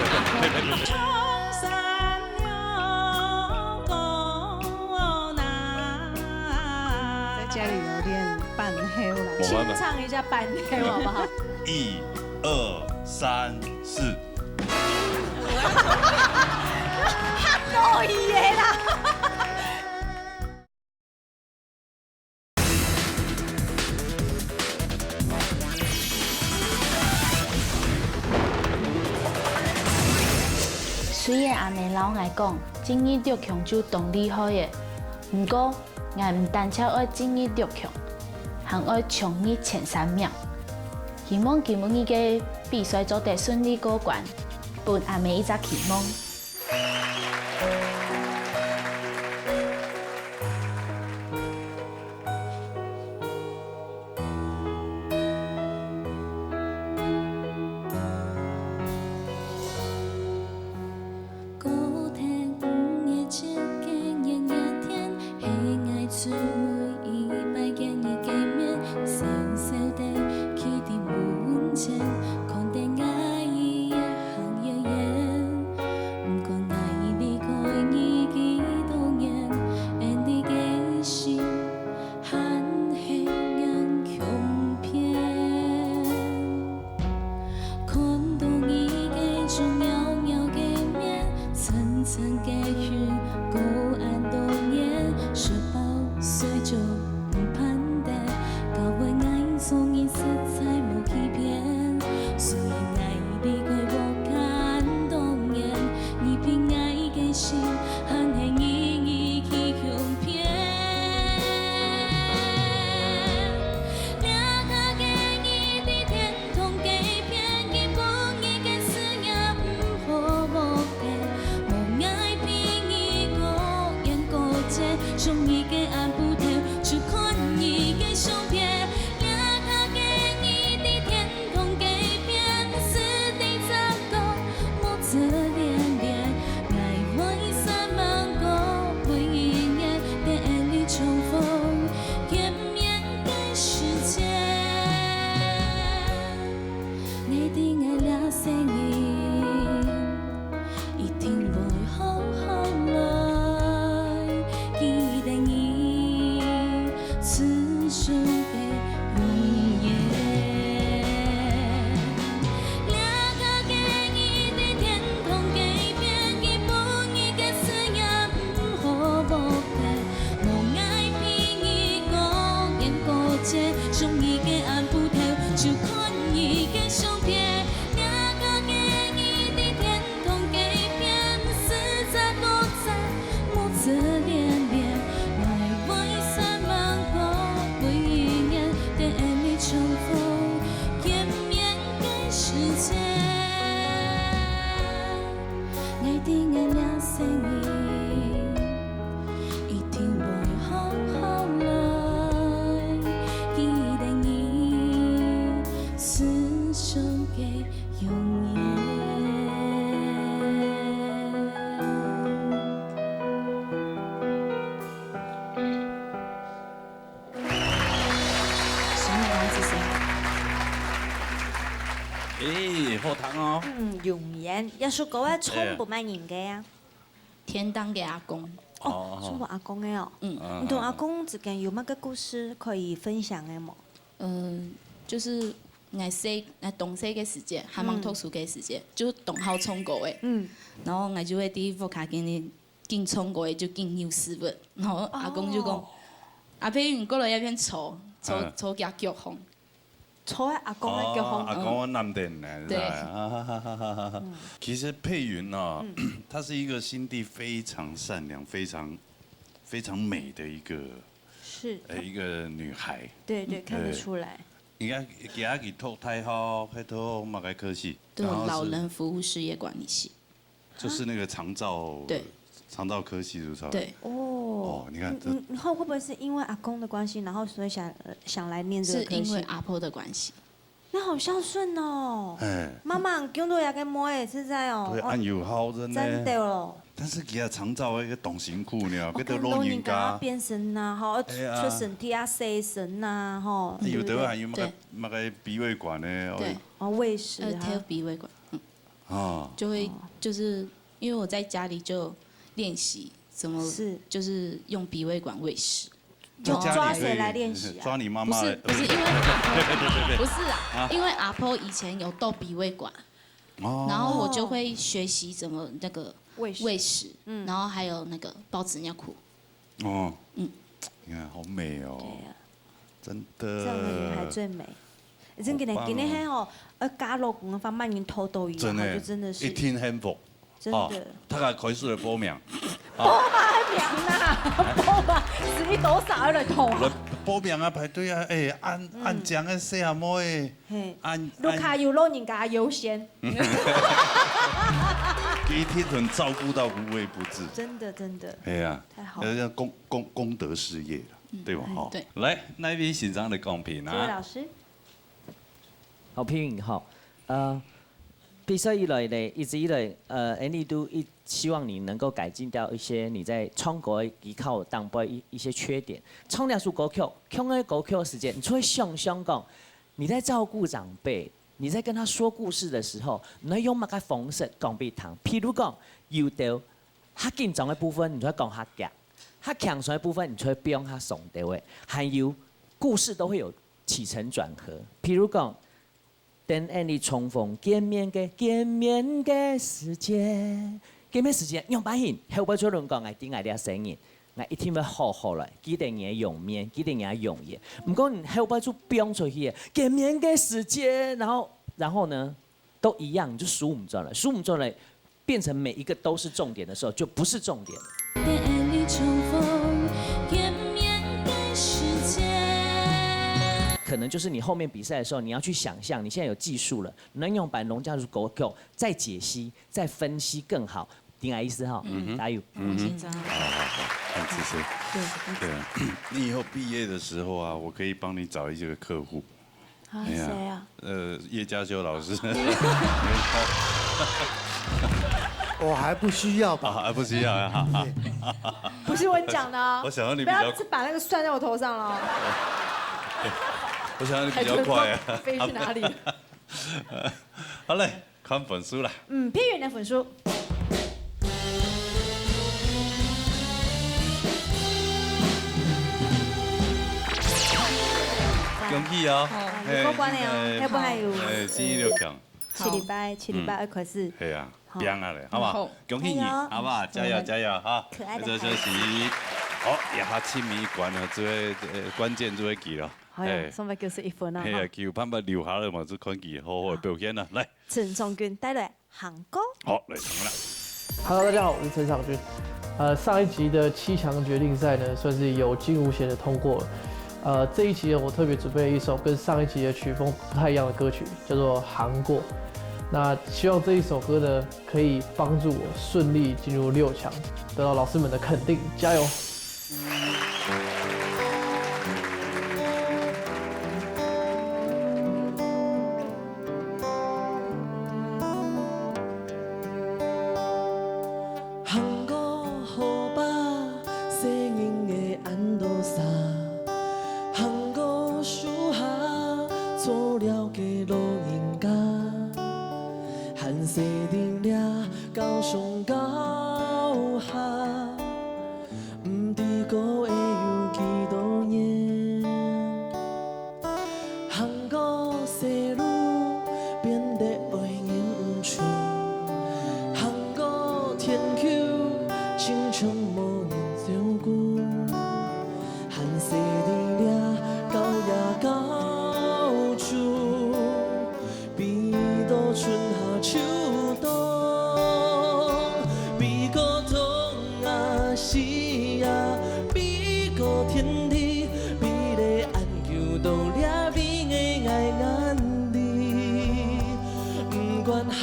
公 在家裡有練半黑啦。我們清唱一下半黑好不好？一、二、三、四。可以耶啦。 雖然阿姆摎𠊎講，進入六強就當厲害了，毋過𠊎毋單淨愛進入六強，還愛衝入前三名。希望今晡日个比賽做得順利過關，分阿姆一隻期望。誒，好聽哦。嗯，永遠。這首歌啊，唱分麼人个啊？天堂个阿公。哦，哦。唱分阿公个哦。嗯。嗯，你同阿公之間有麼个故事可以分享个無？嗯，就是𠊎細，𠊎當細个時節，還吂讀書个時節，嗯。就當好唱歌个。嗯。然後𠊎就會在屋下跟人緊唱歌个，就緊扭屎朏。然後阿公就講：哦。「阿佩雲，過來這片坐，坐，嗯。坐佢腳項。」坐在阿公个腳項。哦，阿公个南邊呢，對。是吧？啊，哈哈哈哈哈。嗯。其實佩雲啊，嗯。她是一個心地非常善良、非常，非常美的一個，是。呃，一個女孩。對，對，嗯。看得出來。對。應該，佢，佢讀大學，佢讀麼个科系？對，然後是老人服務事業管理系。 就是那個長照，對。長照科系是不是？對。哦。哦，你看，這你，你，你會，會不會是因為阿公的關係，然後所以想，呃，想來念這個科系？是因為阿婆的關係。你好孝順哦。哎。媽媽恁強對這個妹仔，實在哦。對，哦，恁有孝順呢。真的哦。但是佢个長照个當辛苦呢，哦，佢个老人家。老人家變身啊，吼，哎呀。出身體啊，洗身啊，吼。哎，有的還有那個，對。那個鼻胃管呢，哦。對。哦，胃食啊。呃，挑鼻胃管，嗯。 哦。就會，哦。就是因為我在家裡就練習怎麼，是。就是用鼻胃管餵食。就抓誰來練習啊？抓你媽媽的。不是，不是，因為阿婆，不是啊，啊。因為阿婆以前有鬥鼻胃管，哦。然後我就會學習怎麼那個餵食。餵食，嗯。然後還有那個包紙尿褲。 哦。嗯。你看，好美哦。對呀。真的。這樣的女孩最美。真的，好棒哦。今天，今天吼，呃，家樂福个話，慢慢偷偷一樣，真的，就真的是。一定幸福。真的。哦，大家開始來報名。哦。報名啦，報名，是你多少要來投啊？來報名啊，排隊啊，哎，恁，嗯。恁靚个細阿妹，嘿，恁，你看有老人家優先。恁，一定很照顧到無微不至。真的，真的。哎呀。 太好了。要，要功，功，功德事業了，嗯。對吧？嗯，哈。對。來，哪位先生來講評啊？這位老師。好，評哈，呃，比賽以來呢，一直以來，呃，Annie都一，希望你能夠改進掉一些你在唱歌的技巧當中一，一些缺點。唱這首歌曲，唱个歌曲个時間，你就會想想講，你在照顧長輩，你在跟他說故事的時候，你會用麼个方式講給他聽？譬如講，有的 較緊張个部分，你就愛講較遽；較輕鬆个部分，你就愛放較鬆兜仔。還有，故事都會有起承轉合。譬如講，等𠊎俚重逢見面个，見面个時節，見面時節，仰般形？後背就有人講，𠊎知𠊎這生日，𠊎一定會好好來，記得你个容面，記得你个容顏。毋過你後背就放出去了，見面个時節，然後，然後呢？ 都一樣，你就數毋轉了，數毋轉了，變成每一個都是重點的時候，就不是重點。等你重逢見面的時間。可能就是你後面比賽的時候，你要去想象，你現在有技術了，能用百龍家族狗狗再解析、再分析更好，你懂我意思哈？嗯哼。加油！嗯哼。好，好，好，很支持。對。對啊，你以後畢業的時候啊，我可以幫你找一些个客戶。 啊，哎呀，誰啊？呃，葉家修老師。我還不需要吧？啊，還不需要啊。不是我講的哦。我想到你比較，不要再把那個算在我頭上了哦。我想到你比較快啊。飛去哪裡？好嘞，看分數啦。嗯，佩雲个分數。 恭喜哦！哦，有過關个哦，嘿，後背還有。哎，星期六強。七禮拜，七禮拜愛開始。嗯。係啊，好。拚啊咧，好不好？好。恭喜你，加油。好不好？加油，加油哈！可愛的孩子。這就是，好，這下親密關啊，這位，呃，關鍵就會記了。哎呀，哎。上面九十一分啊，係啊，哈。佢有辦法留下來嘛，就看佢好好的表現啦。來。 陳長君帶來行歌。好，來唱啦。Hello，大家好，我是陳長君。呃，上一集的七強決定賽呢，算是有驚無險的通過了。呃，這一集呢，我特別準備了一首跟上一集的曲風不太一樣的歌曲，叫做《行過》。那希望這一首歌呢，可以幫助我順利進入六強，得到老師們的肯定，加油！細人仔到上到下，毋知過會有幾多年。行過細路，變得愛忍毋住；行過天橋，親像無人照顧。 還細人仔到這到處，飛到春夏秋冬，飛過冬啊時啊，飛過天地，飛咧恁久到這位个𠊎眼裡。毋管行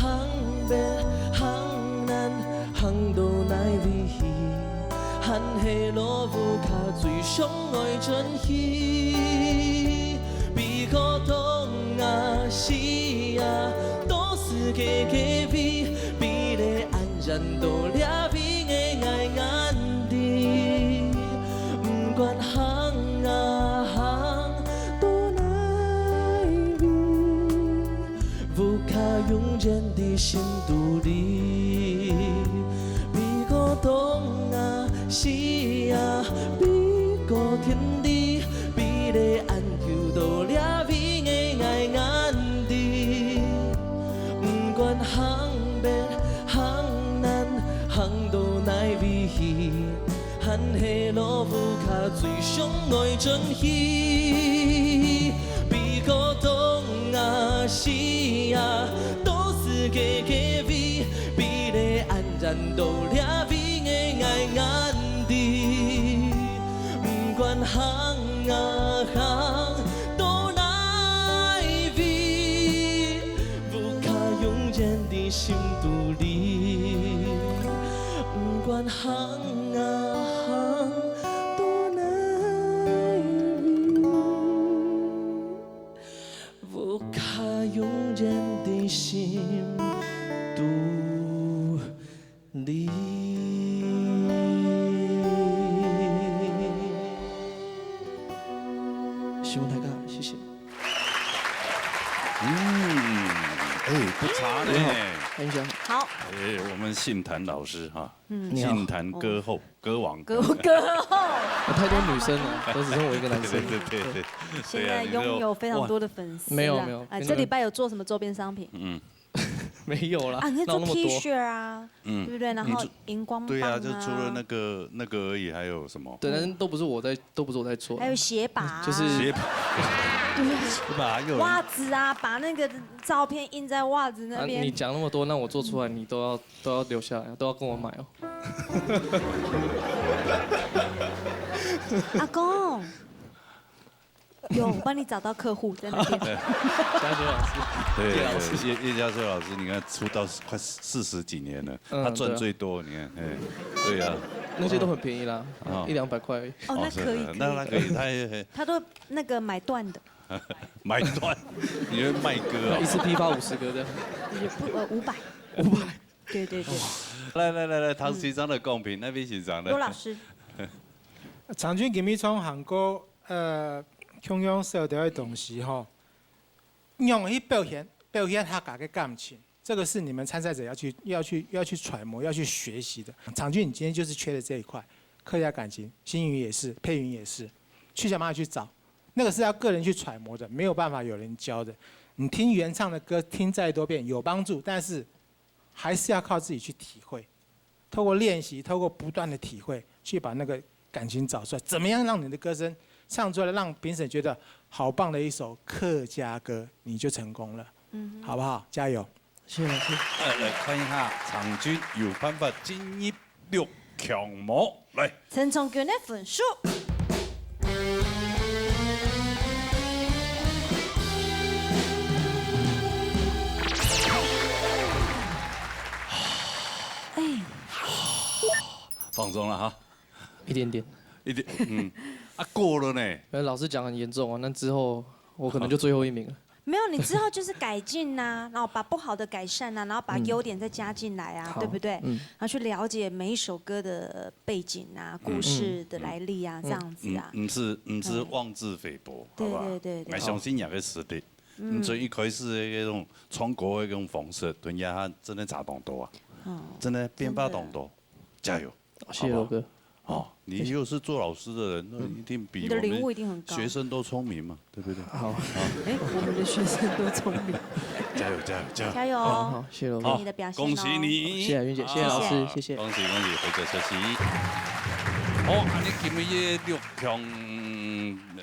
遠行難，行到哪位去， 還係老屋下最想愛轉去。飛過冬啊時啊，到世界各位，飛咧恁遠到這位个𠊎眼裡。毋管行啊行到哪位， 屋下永遠在心肚裡。飛過冬啊時啊，飛過天地，飛咧恁久到這位个𠊎眼裡。毋管行遠行難，行到哪位去， 還係老屋下最想愛轉去。飛過冬啊時啊，到世界各位，飛咧恁遠到這位个𠊎眼裡。毋管行啊行到哪位，屋下永遠在心肚裡。毋管行 啊行到哪位，屋下永遠在心肚裡。希望大家，謝謝。嗯，哎，不差呢。很好，很喜歡。好。哎，我們杏壇老師哈，嗯。你好。杏壇歌后，歌王。歌，歌后。有太多女生了，都只剩我一個男生。對，對，對，對。現在擁有非常多的粉絲啦。對啊，你就，哇。沒有，沒有，哎，跟你們，這禮拜有做什麼周邊商品？嗯。沒有啦，啊，你可以做哪有那麼多？T恤啊，嗯。對不對？然後你就，熒光棒啊。對啊，就除了那個，那個而已，還有什麼？對，但是都不是我在，都不是我在做。還有鞋拔啊。就是鞋拔。對。鞋拔又有人，襪子啊，把那個照片印在襪子那邊。啊，你講那麼多，那我做出來，你都要，都要留下來，都要跟我買哦。阿公，有，我幫你找到客戶在那邊。家修老師，對，葉老師。葉，葉家修老師，你看出道快四十幾年了，嗯，他賺最多，對啊。你看，哎，對啊。那些都很便宜啦，哦。一兩百塊而已。哦，那可以，哦，是，可以，那，那可以，可以。他也，他都那個買斷的。買斷，你會賣歌啊？一次批發五十個這樣。也不，呃，五百。五百。對，對，對。來，來，來，來，唐先生的公平，嗯。那邊先生呢？羅老師。長君今晡日唱韓國，呃，共樣少掉的東西吼，用去表現，表現客家的感情，這個是你們參賽者要去，要去，要去揣摩、要去學習的。長君，你今天就是缺了這一塊，客家感情，星雲也是，佩雲也是，去想辦法去找，那個是要個人去揣摩的，沒有辦法有人教的。你聽原唱的歌，聽再多遍有幫助，但是還是要靠自己去體會。 透過練習，透過不斷的體會，去把那個感情找出來。怎麼樣讓你的歌聲唱出來，讓評審覺得好棒的一首客家歌，你就成功了，嗯哼。好不好？加油！謝謝老師。呃，來看一下，長君有辦法進入六強無？來。陳長君的分數。 哎。放鬆了哈。一點點。一點，嗯。啊，過了呢。呃，老師講很嚴重哦，那之後我可能就最後一名了。沒有，你之後就是改進呐，然後把不好的改善呐，然後把優點再加進來啊，嗯。對不對？好，嗯。然後去了解每一首歌的背景啊、故事的來歷啊，嗯，嗯。這樣子啊。嗯，毋使，毋使妄自菲薄，嗯。好不好？對，對，對，對。𠊎相信你个實力。嗯。你從一開始个那種唱歌个那種方式，同這下真的差當多啊，哦，真的變化當多，加油！謝謝羅哥。好不好？哦，你又是做老師的人，那一定比我們學生都聰明嘛，對不對？好。哎，我們的學生都聰明。加油，加油，加油！加油哦！好，謝謝羅哥。你的表現哦。恭喜你！謝謝云姐，謝謝老師，謝謝。謝謝。恭喜恭喜，回者休息。好，恁呢今日个六強，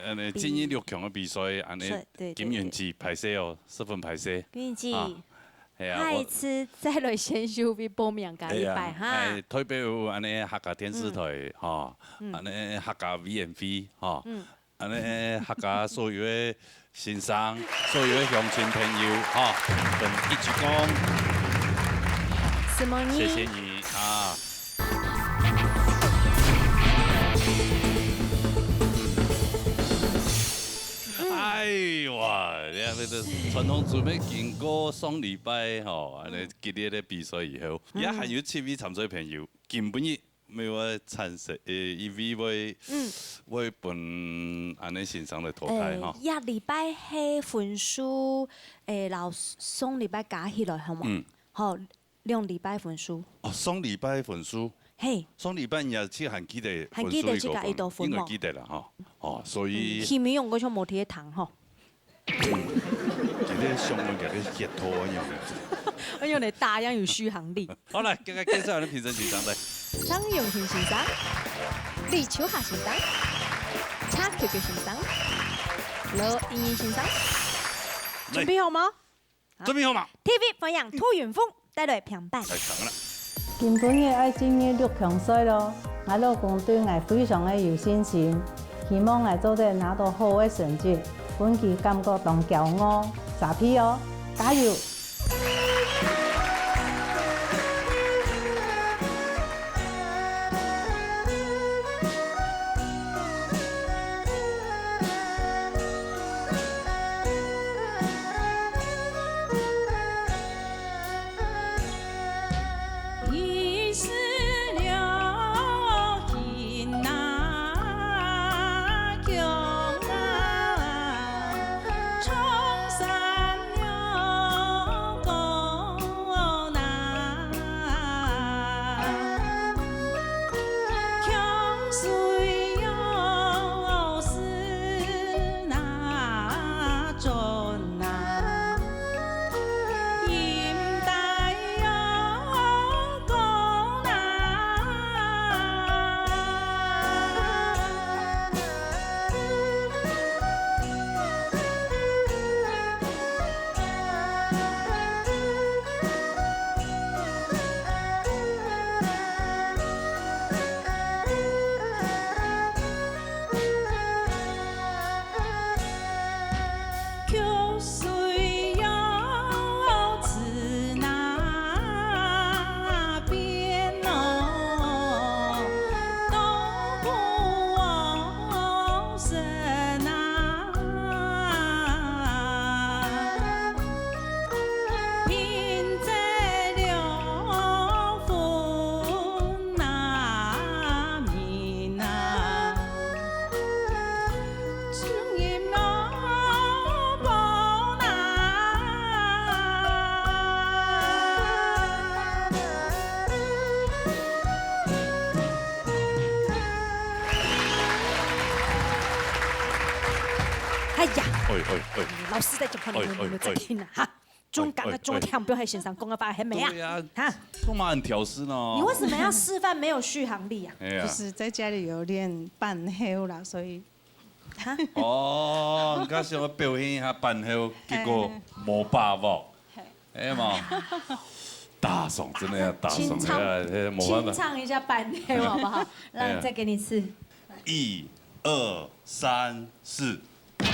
呃，進入六強个比賽，恁呢，對，對，對，金元吉，歹勢哦，十分歹勢。金元吉，啊，係啊，下次再來選手會報名加一擺哈。哎，代表恁呢客家電視台，嗯，吼，嗯，恁呢客家委員會，吼，嗯，恁呢客家所有个先生，所有个鄉親朋友，吼，同一起講，承蒙你。謝謝你啊。哎呦哇，你看這个傳統組別經過上禮拜吼，恁呢激烈个比賽以後，也還有七位參賽朋友，今晡日 每位產生，呃，一位會，嗯，會分恁呢先生來淘汰哈。呃，這禮拜係分數，呃，摎上禮拜加起來，好無？嗯。好，兩禮拜分數。哦，上禮拜分數。嘿。上禮拜你也去還記得分數幾多分？還記得自家幾多分無？應該記得啦哈。哦，所以，嗯，起碼用過像無貼糖吼。 今日上面个个舌頭一樣。哎喲，你打樣有續航力。好，來，這个介紹你評審先生來。張永平先生、李秋霞先生、蔡秋菊先生、羅英英先生，準備好嗎？準備好嗎？T V歡迎涂雲峰。 帶來評判。來，上啦。今晡日愛進入六強賽咯，𠊎老公對𠊎非常个有信心，希望𠊎做得拿到好个成績，分佢感覺當驕傲。沙皮哦，加油！ 哎呀，哎，哎，哎。老師在講話，哎，你們，你們在聽啊，哎，哎。哈？ 中間个中間，哎，哎。不要害先生講个話，還沒啊？對呀，哈？幹嘛很挑事呢？你為什麼要示範沒有續航力啊？哎呀。就是在家裡有練扮猴啦，所以，哈？哦，你剛想要表現一下扮猴，結果無把握。嘿。哎嘛，打爽，真的要打爽，清唱，哎呀，哎呀，沒辦法。清唱一下扮猴好不好？來，哎呀。再給你一次。一二三四。 嚇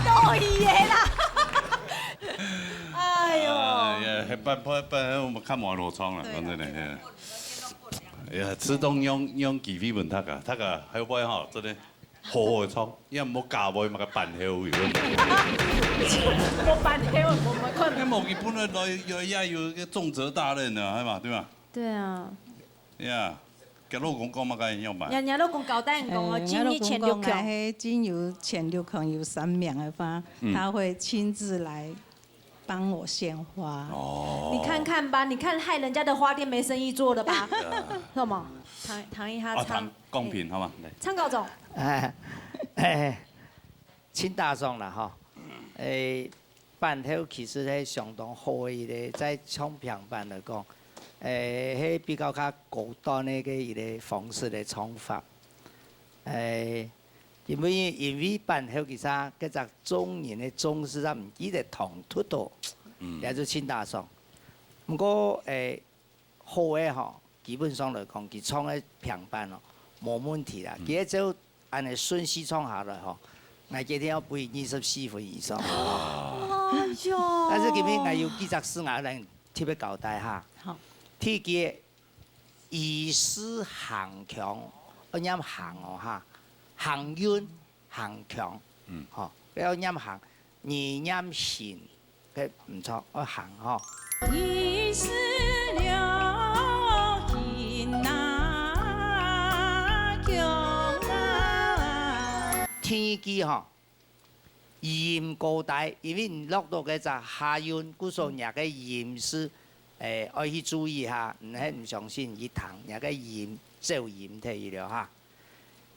到佢个啦！哎喲。哎呀，還扮，扮，扮，我們看無路創了，對啦，講真的，對啦。哎呀，自動用，用機會問大家，大家還有無吼，真的好好唱，也莫假會嘛个扮猴有。莫扮猴，我們看。哎，無佢本來來，有，也有一個重責大任的，係嘛，對吧？對啊。Yeah。佢老公講嘛，該樣樣辦？人家老公交代你講哦，哎，今日前六強。𠊎老公講，哎，今有前六強有三名的話，嗯。他會親自來幫我獻花。哦。你看看吧，你看害人家的花店沒生意做了吧？對啊。是嗎？談，談一下唱，啊，談公平，哎，好嗎？來。唱高總。哎，哎，盡打爽啦，吼。哎， 伴奏其實係相當好个一個，在唱平板來講，誒，係比較較高端个一個方式个唱法。誒，因為，因為伴奏其實該隻中音个中字啊，毋記得讀對無，嗯。也就盡打爽。毋過，誒， 好个吼，基本上來講，佢唱个平板哦，無問題啦。嗯。佢个照恁呢順序唱下來吼，𠊎決定愛分二十四分以上。哎喲。但是今日𠊎有幾隻字，𠊎來特別交代哈。好。第一个，E四行腔，愛念行哦哈，行韻。 行腔。嗯。吼，愛念行，你念行，該毋著，愛行吼。第二句吼， 音高低，因為你落到該隻下韻，故所若个音係，誒，愛去注意哈，你係毋相信，去聽，若个音，走音忒去了哈。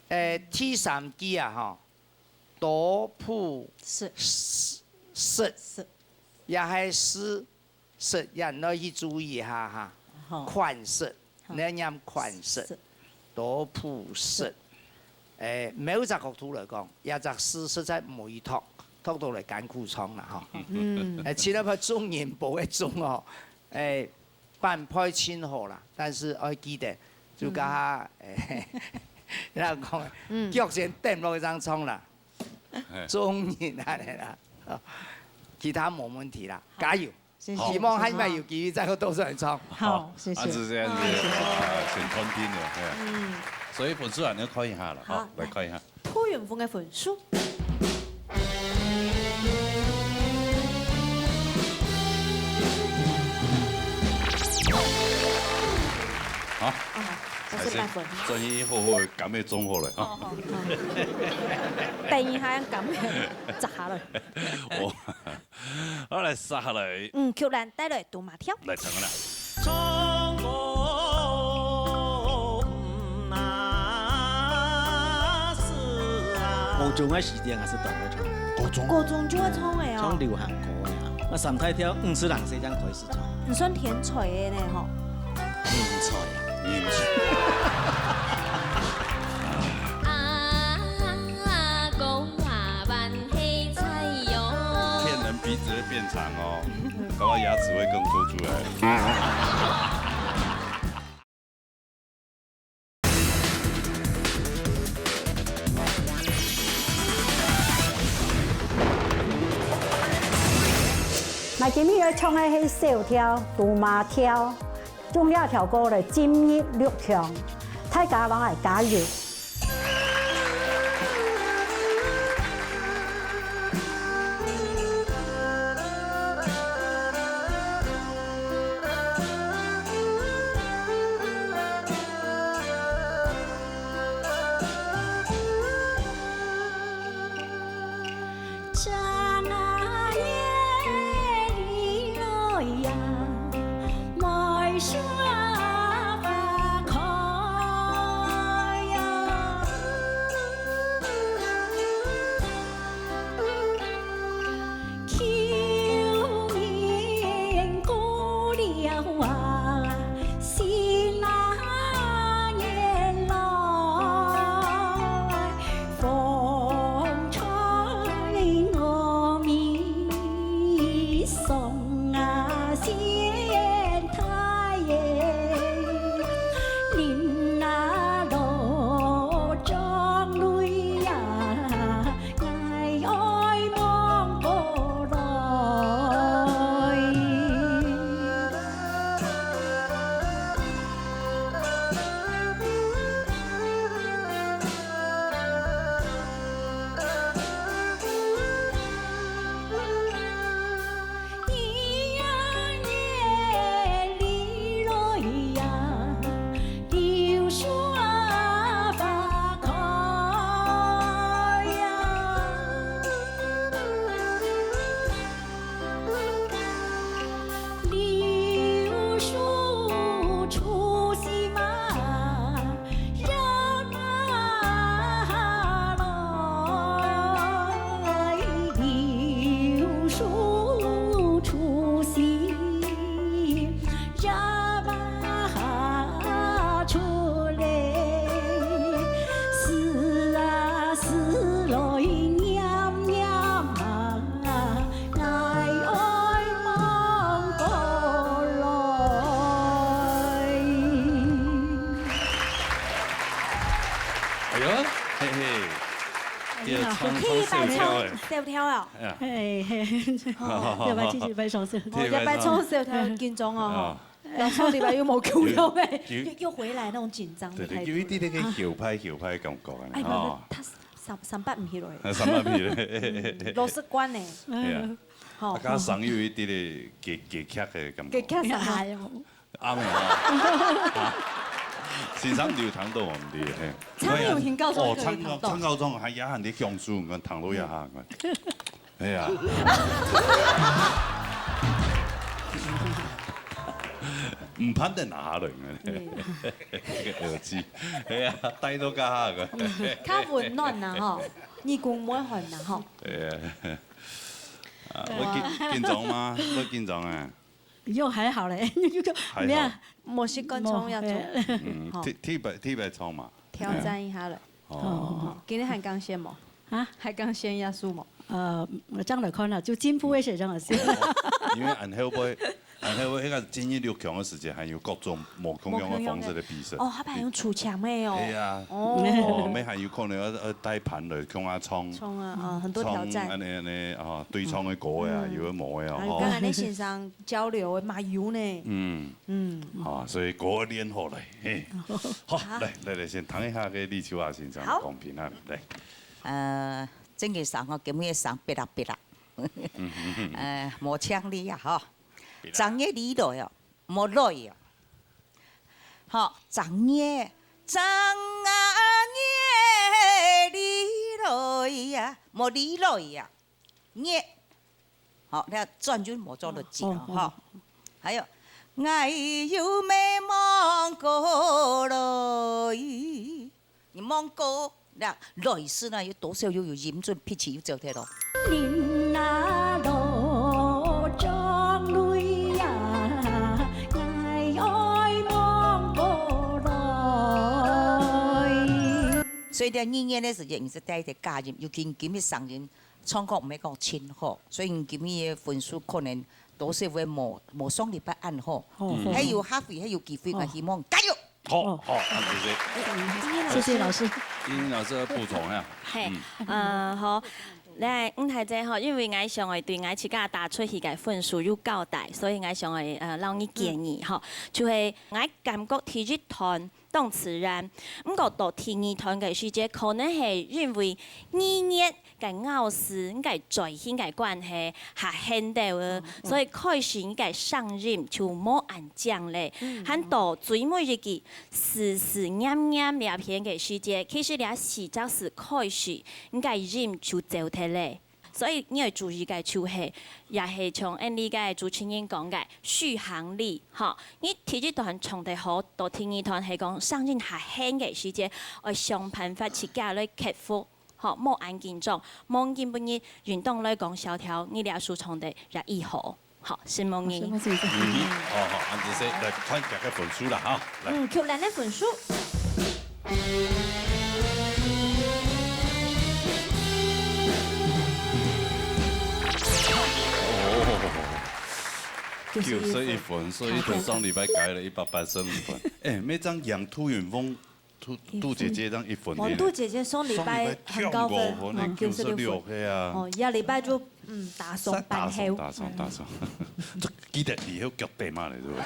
誒，第三句啊，吼，多普適。適，適，適。也係適， 適，也愛去注意一下哈。好。款式，好。你愛念款式，適。多普適。適。誒，某一隻角度來講，這隻字實在毋會讀，讀到來艱苦唱啦，吼。嗯。誒，其他个中音部个中哦，誒，伴配盡好啦，但是愛記得，就甲下，嗯。誒，人講，嗯。腳先蹬落去正唱啦。嘿。中音恁呢啦，哦，其他無問題啦，好。加油！ 謝謝。希望下擺有機會再過到現場。好，謝謝。啊，是這樣子，好，謝謝。啊，先斷定了，嘿。嗯。所以分數還要看一下了，好，好，來看一下。來。杜雲峰个分數。好。哦，這是八分。還是專業好好个，感冒中好了，哈。哦，好，好。等一下，感冒，扎下了。哦。 好，來，續下來。嗯，曲蘭帶來杜馬跳。來聽啦。高中个時節還係當會唱。高中？高中就會唱个哦。唱流行歌个啊。該三大調毋係零歲正開始唱。你算天才个呢，吼。人才，人才。啊，公啊，萬 黑菜哟。騙人鼻子會變長哦，搞不好牙齒會更凸出來。𠊎今日愛唱个係小調，杜馬調。 用這條歌來進入六強，大家摎𠊎加油！一擺唱，小調啊。哎呀。嘿，嘿，哦。一擺唱，一擺唱，小調。哦，一擺唱小調緊張哦。啊。然後上禮拜又無共樣哎，有，有。又，又回來那種緊張的態度。對，對，有一點點个後排，後排的感覺啊，哎，哦。他三，三八毋起來。啊，三八毋起來。嗯，老習慣呢。哎呀。好。啊，加上有一點點歌，歌曲的感覺。歌曲啥？哎喲。 啱啊。啊，先生有聽到無？毋知，嘿。唱有聽到，哦，唱到，唱到中，還也還在享受，你看，聽到也還，哎呀。毋盼得拿下來，嗯。耳機，哎呀，戴到加下个。較溫暖啦，吼，耳公毋會寒啦，吼。哎呀。啊，會緊，緊張嗎？會緊張啊？ 又還好咧，又，還好。無啊。無習慣唱這種。無，嘿。嗯，好。第，第一擺，第一擺唱嘛。挑戰一下咧。哦。哦，今日還講先無？啊？還講先耶穌無？呃，這樣來看啦，就進步一些，這樣子。哦，因為恁後尾，恁後尾那個進入六強的時間，還有各種無共樣的方式的比賽。無共樣的。哦，他還用出腔的哦。對呀。哦。哦，乜還有可能要，要帶伴來共下唱。唱啊，啊，很多挑戰。唱恁呢，恁呢，啊，對唱的歌啊，嗯。有的無的哦，還有剛才那先生 交流的嘛有呢。嗯。嗯。好，所以果然好來，嘿。好，好。來，來，來，先聽一下个李秋霞先生的好。公平啊，來。呃，真个聲吼，今日聲嗶啦嗶啦。嗯哼哼。呃，無腔哩啊，吼。嗶啦。正月裡來哦，無來哦。吼，正月，正月裡來呀，無裡來呀。 月。好，你看轉音無做得緊哦，哦，吼。哦。還有，𠊎又乜望過來，你望過，那來時呢，有多少又有音準，pitch又走忒咯。人啊，路中淚啊，𠊎愛望過來。所以呢，二月个時間，你係帶一個假音，尤其你今日聲音 唱歌毋係講盡好，所以你今日个分數可能多少會無，無上禮拜恁好。哦，嗯。還有下回，還有機會，哦。𠊎希望加油！好，哦。好，恁仔細。謝謝老師。英英老師補充一下。嘿，嗯。呃，好，來，吳太太吼，因為𠊎想愛對𠊎自家打出去个分數有交代，所以𠊎想愛，呃，摎你建議吼，嗯。就係𠊎感覺第一段 當自然。毋過到第二段个時節，可能係因為語言个咬字，个嘴型个關係，較顯著个，嗯，嗯。所以開始个聲音就無恁靚咧。嗯，嗯。還到最尾一句，思思念念這片个時節，其實這四隻字開始，个音就走忒咧。 所以你愛注意个就係，也係像𠊎俚个主持人講个續航力，吼。你第一段唱得好，到第二段係講聲音較輕个時節，愛想辦法自家來克服，吼，莫恁緊張，望今晡日運動來講，小調，你這首唱得也已好，好，承蒙你。好，承蒙先生。嗯，好，好，恁仔細，來看一下个分數啦，哈，來。嗯，曲蘭个分數。 九十一分，所以佢上禮拜改了一百八十五分。哎，每張楊杜雲峰，杜，杜姐姐這樣一分呢。哦，杜姐姐上禮拜很高分，上禮拜跳五分呢，哦，九十六分。九十六，係啊。哦，下禮拜就，嗯，打爽，再打爽，扳後。打爽，打爽。這記得以後腳底嘛咧，係不是？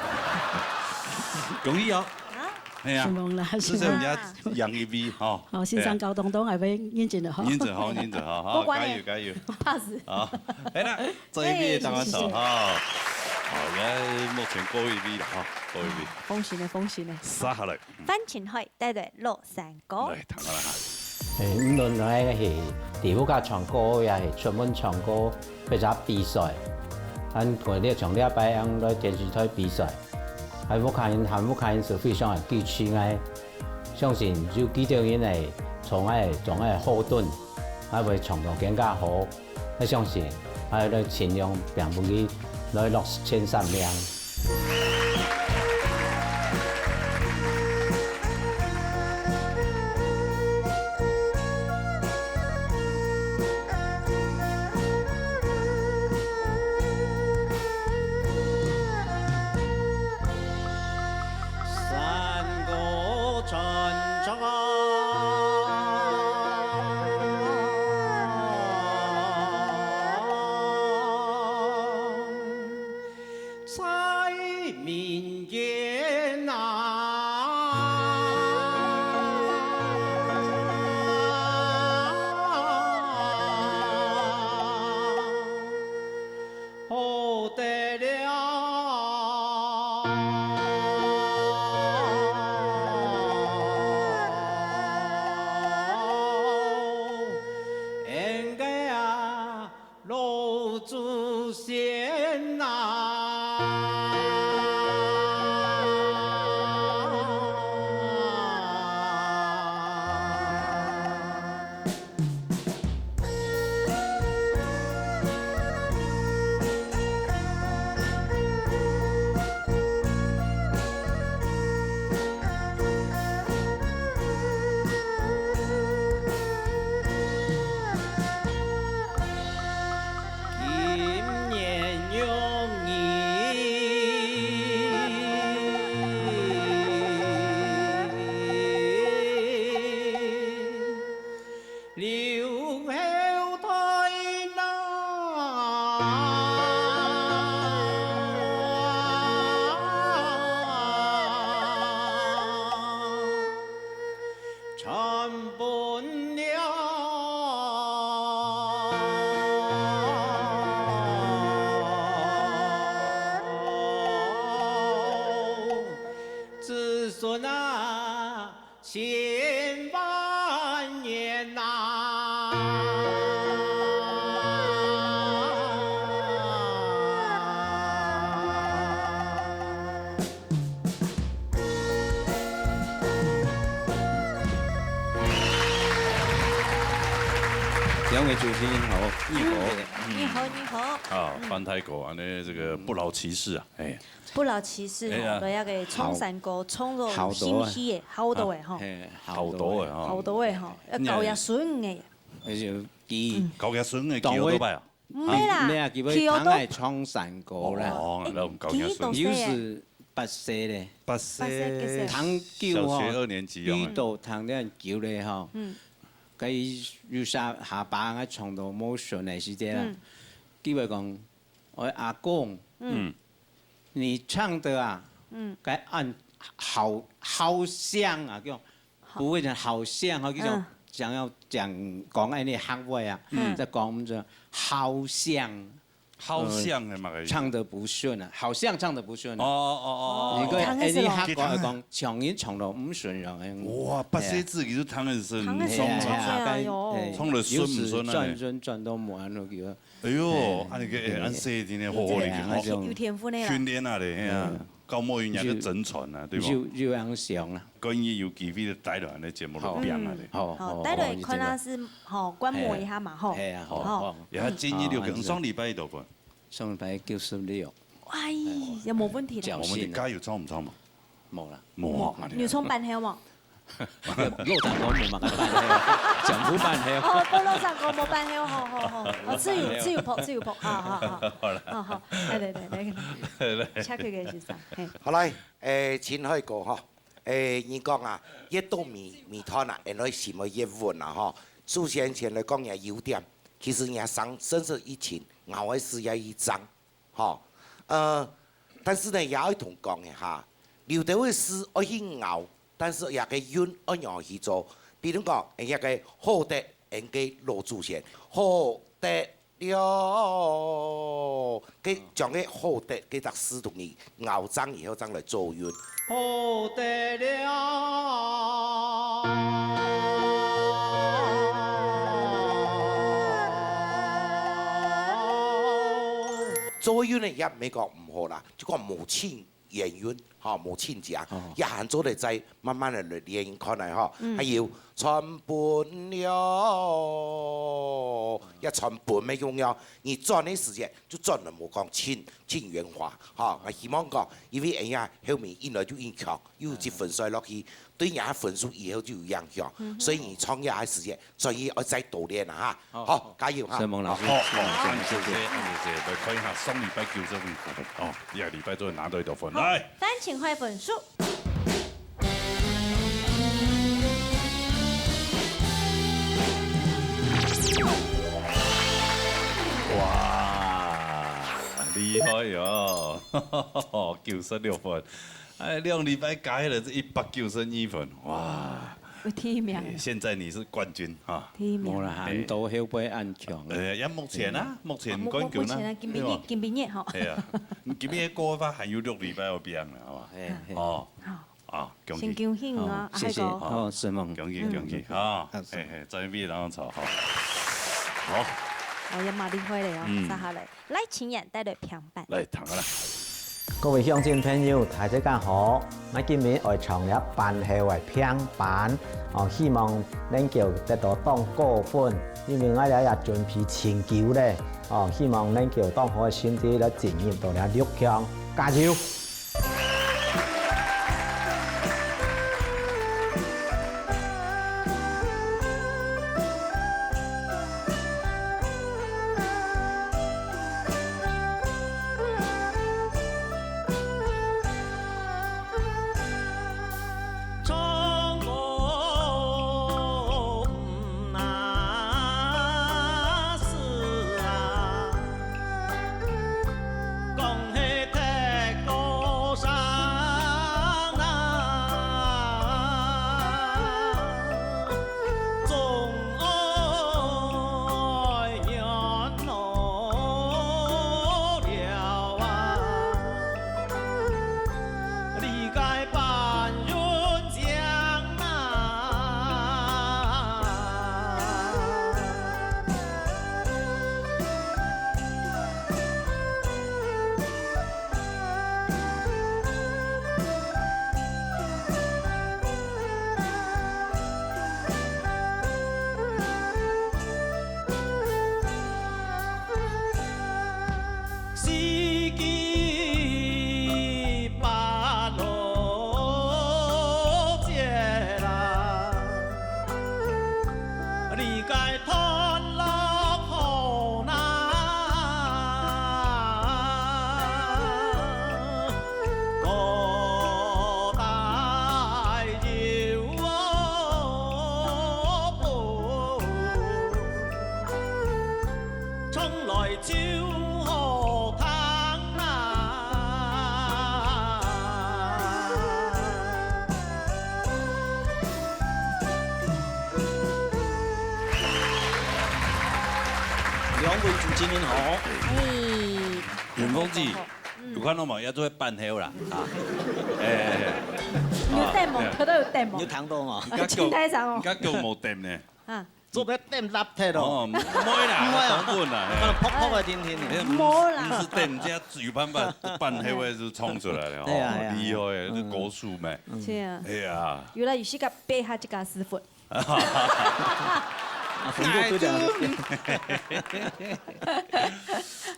恭喜哦！啊？係啊，承蒙啦，這是人家楊一V哈。好，先生，係啊。交通都還會認真个哈。認真好，認真好，哈，不管欸。加油，加油。Pass。好，係啦， 做一位个打手哈。好，來，目前過一位了哈，過一位。恭喜你，恭喜你。接下來，嗯。范晴海帶來老山歌。來，聽下啦哈。欸，無論係在屋下唱歌，也係出門唱歌，或者比賽，咱同你像這擺樣來電視台比賽，還屋下人，還屋下人係非常个支持𠊎。相信有幾多人會做𠊎，做𠊎後盾，𠊎會唱到更加好。 𠊎相信，𠊎來盡量拚分佢來落前三名。老祖先呐，今年容易。 留後代呐，传分了子孙啊。 千万年呐。两位主持人好，你好。你好，你好。啊，嗯。翻太古啊，那这个不老骑士啊，哎。 不老骑士吼，哎呀。對，該个唱山歌，唱到心虛个，好多个吼。嘿，好多个吼。好多个吼，愛教佢孫个。而且佢，嗯。教佢孫个，當會，騎奧多拜啊？毋係啦，咩啊，佢會騎奧多，聽愛唱山歌啦。哦，那教佢孫。佢都係个。有時八歲咧。八歲。八歲，幾歲？聽久吼，小學二年級啊。佢都聽了久咧吼。嗯。佢有下，下巴愛唱到無順个時節啦。嗯。佢會講， 喂，阿公，嗯。你唱的啊，嗯。該恁好，好像啊，叫，不會講好像，好，叫做嗯。想要講，講恁樣客話啊，嗯。再講我們這好像，好像个嘛，呃，唱得不順啊，好像唱得不順啊。哦，哦，哦，哦。你講，哦，哎，你客話講，唱音唱到毋順啊，哎。哇，八歲仔佢就聽得順，聽得順，唱，唱，哎喲。哎，唱得順毋順啊？有時轉，轉，轉到無安到佢。 哎喲，哎，恁樣个，哎，哎，恁細个真个好好个，哎，哎，哎，有天分个啦。訓練啊咧，嘿啊，嗯。教母語言个真傳啊，對無？就，就恁樣想啊。歡迎有機會就帶來咱个節目來表演啊咧。好，好，好，帶來看下係，吼，觀摩一下嘛，吼。嘿啊，好，好。好。也建議六個，嗯。上禮拜幾多分？上禮拜九十六。哎，也無問題啦。僥倖。我們的加油唱毋唱嘛？無啦。無啊，你有唱半條無？ 老山歌無麼个半條，全部半條。哦，到老山歌無半條，好，好，好。哦，只有，只有拍，只有拍，好，好，好。好啦。好，好，來，來，來，來。來。請佢个先生，嘿。好來，誒，秦海哥吼，誒，你講啊，越到尾，尾段啊，原來心會越穩啊吼。首先先來講你个優點，其實你个聲，聲色一情，咬个時也一張。 吼，呃，但是呢，也愛同講一下，有兜个字愛去咬，但是也个韻愛仰去做。比如講，人家个好得，人个老祖先，好得了，个將个好得，个隻字同你咬正以後正來做韻。好得了。 做韻呢，也毋係講毋好啦，就講無盡圓韻，吼，無盡正，哦。也還做得再慢慢个來練看來吼。嗯。還有傳本了，也傳本乜重要，你轉个時節就轉了，無講盡，盡圓滑，吼。𠊎希望講，因為恁樣後面應來就應強，又有積分數落去，對人家分數以後就有影響，嗯哼。所以你創業个時節， 所以愛再多練啊哈。好，好，好。加油哈。承蒙老師，好，好，承蒙，承蒙，謝謝。謝謝，謝謝。來看一下上禮拜九十分，哦，這禮拜就拿到一多分，好，來。翻請壞分數。哇，厲害哦，九十六分。哎，兩禮拜加起來係一百九十二分，哇。 有第一名。哎，現在你是冠軍哈。第一名。無啦，哎。很多後輩恁強。哎，也目前啊，嗯。目前冠軍啊，啊，目，目前啊，今晡日，對吧？今晡日吼。哎呀，你今晡日過後還有六禮拜要表演了，好吧？哎，哎。哦，好。啊，恭喜。先恭喜啊，哦，啊，謝謝。海哥。哦，承蒙。恭喜，嗯。恭喜，啊，好，嘿，嘿，在位，然後走，好。好。哦，也蠻厲害个哦，嗯。接下來，來，請演帶來評判。來，聽啊啦。各位鄉親朋友，大家好！𠊎今日愛唱這班後个評判，哦，希望能夠得到當高分，因為𠊎這也準備盡久咧，哦，希望能夠當好个成績來進入到這六強，加油！兩位主持人好。哎，雲峰姐，嗯。有看到無？也做得辦後啦，啊。哎，哎，哎。有點無，啊，頭都有點無。有聽到無？你較久，你較久無點呢。啊。做得點立忒咯。哦，毋會啦，毋會啊。當然啦，嘿。可能噗噗个聽聽呢。哎，毋是，無啦。毋是點，這有辦法辦後个就衝出來了，對啊，哦，對啊，厲害，對啊。這高手咩。嗯。是啊。哎呀。原來有時間背下這個師傅。 啊，紅豆都講。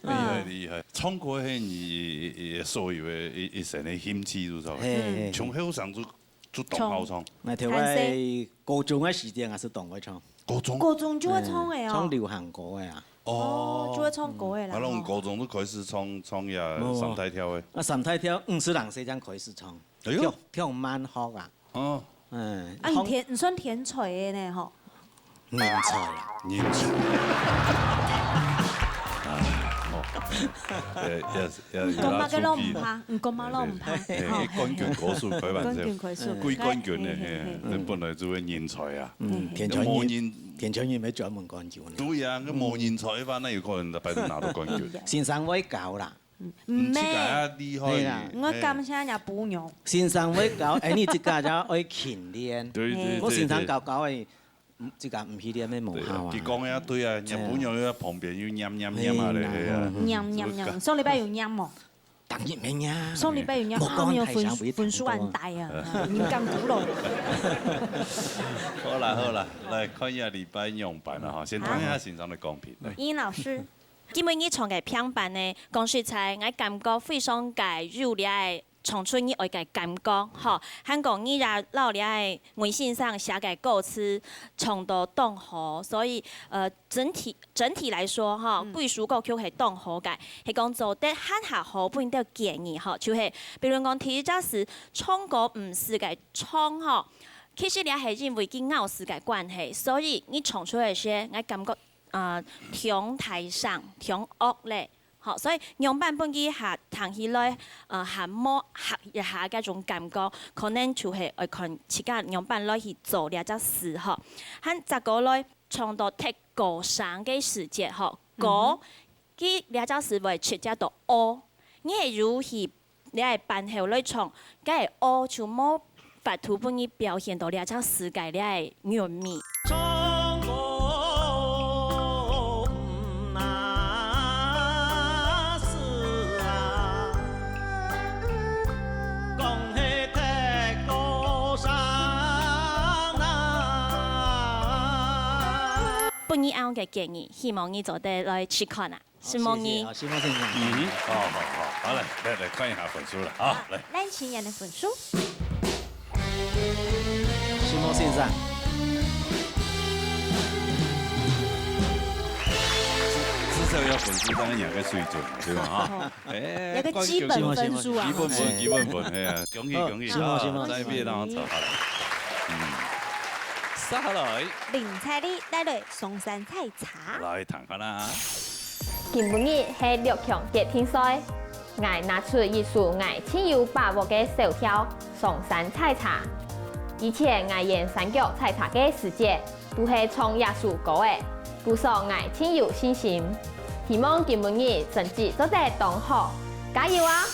厲害，厲害。唱歌係你，你所有个一，一生个興趣，就係。嘿，嘿，嘿。從後生就，就當好唱。唱。那頭擺高中个時間還係當會唱。高中？高中就會唱个哦。哎，唱流行歌个啊。哦，就會唱歌个啦，啊，那種高中就開始唱，唱呀，無，無。三大調个。啊，三大調，毋係人細正開始唱，哎喲。跳，跳慢學啊。 哦。嗯，啊，你天，你算天才个呢，吼。人才啦。人才。哎，好。呃，要，要，毋講麼个攏毋怕，要注意啦。毋講麼个�攏毋怕。哎，哎，吼，哎，冠軍歌手開玩笑。冠軍歌手。嗯。歸冠軍呢，嘿，嘿，嘿，嘿。嘿，那本來就係人才啊。嗯，天才人，無人，天才人愛專門冠軍呢。對啊，那無人才个話，那有可能就擺明拿到冠軍。先生會教啦。 毋係，毋係自家厲害。係啦。𠊎感謝若餔娘。先生會教，哎，你自家就愛勤練。對，對，對，我先生教教个，嗯，自家毋去練个無效啊。對啊，佢講个也對啊，若餔娘又在旁邊又念念念啊咧，係啊。係啊。嗯，嗯。念念念，上禮拜有念無？當然無念。上禮拜有念，無講啊，沒有分，大聲不一定分數恁低啊，多啊。啊，你們講古咯。好啦，好啦，來看一下禮拜仰般啦，哈，先聽一下先生个講評，來。尹老師。 今晡日唱个評判呢，講實在，𠊎感覺非常个有這个唱出你愛个感覺，吼，還過你也摎這个魏先生寫个歌詞唱到當好，所以，呃，整體，整體來說，吼，嗯。歸首歌曲係當好个，係講做得還較好分兜建議，吼，就係，比如講第一隻字唱歌毋使个唱，吼，其實這係因為佢咬字个關係，所以你唱出來時，𠊎感覺 啊，當大聲，當惡咧。吼，所以仰般分佢較聽起來，呃，較無合一下該種感覺，可能就係愛看自家仰般來去做這隻字吼。還再過來，唱到忒高聲个時節吼，高，嗯哼。佢這隻字會直接到O，你係有去 這个伴奏來唱，該个O就無法度分你表現到這隻世界這个韻味。你恁个建議，希望你做得來試看啊，承蒙你。謝謝啊，承蒙先生。嗯哼，好，好，好，好，來，來，來看一下分數了啊，來。咱請人的分數。承蒙先生。至，至少要分數，當然也个水準，對吧？哈。 哎，有个基本分數啊。基本分，基本分，哎呀，恭喜，好，恭喜，承蒙，承蒙，啊，再見啊，承蒙。好了。嗯，接下來。林采莉帶來上山採茶。來，聽下啦。今晡日係六強決定賽，𠊎拿出一首𠊎盡有把握个小調，上山採茶。以前𠊎沿山腳採茶个時節， 都係唱這首歌仔，故所𠊎盡有信心。希望今晡日成績做得當好，加油啊！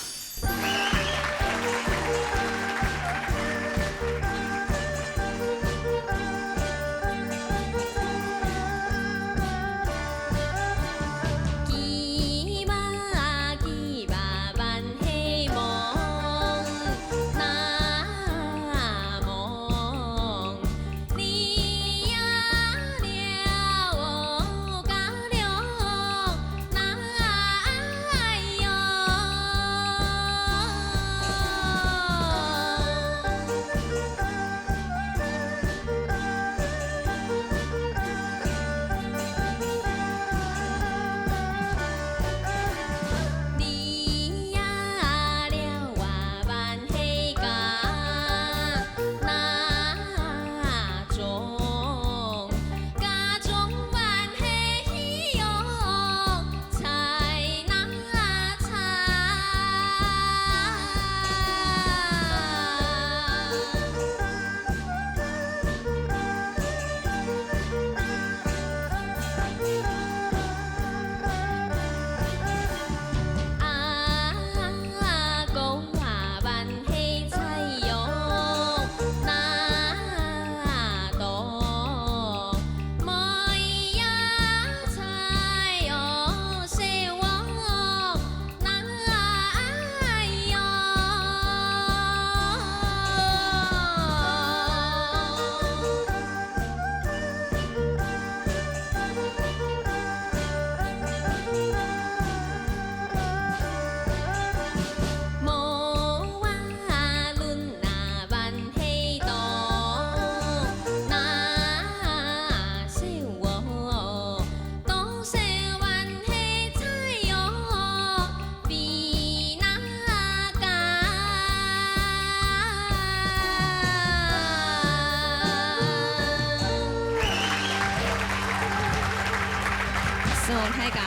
承蒙大家。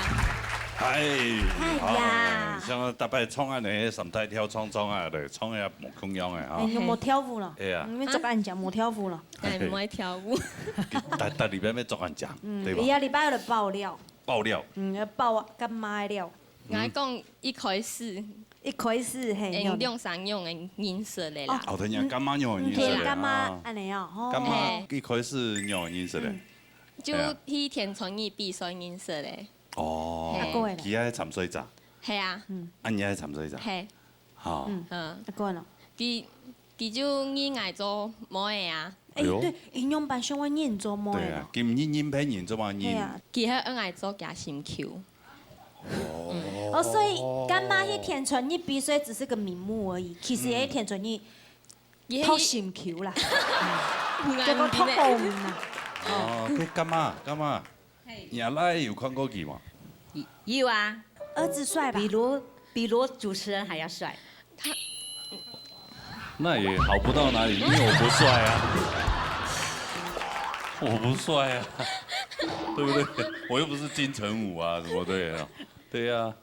嗨，哎呀。好，像逐擺唱恁呢，三大調唱唱啊，對，唱也無共樣个哈。哎，你有無跳舞了？哎呀。你們做恁樣無跳舞了？哎，毋會跳舞。逐，逐禮拜愛做恁樣，嗯，對吧？下禮拜愛來爆料。爆料。嗯，愛爆啊，乾媽个料。 𠊎講一開始，一開始，嘿，用兩三樣个認識个啦。哦，等下，乾媽有認識个，嗯，乾媽啊。恁呢哦，吼。乾媽一開始有認識个。嗯。就去田村里比賽認識个。哦，嘿。啊，過來咧。佢愛參賽者。係啊。嗯。啊，你愛參賽者。係。好。嗯。嗯。啊，過來咯。佢，佢就認𠊎做妹仔啊。哎，哎喲。對，佢仰般想愛認做妹仔咯。對啊，佢毋認，認別人做麼个認？係啊。佢係愛𠊎做厥心臼。 哦，所以乾媽去田村里比賽只是個名目而已，其實該田村里，嗯，佢係，托心臼啦，結果托無名啊。哦，該乾媽，乾媽，嘿。你阿倈有看過佢無？有啊。兒子帥吧？比羅，比羅主持人還要帥。 那也好不到哪裡，因為我不帥啊，我不帥啊，對不對？我又不是金城武啊，什麼的啊，對呀，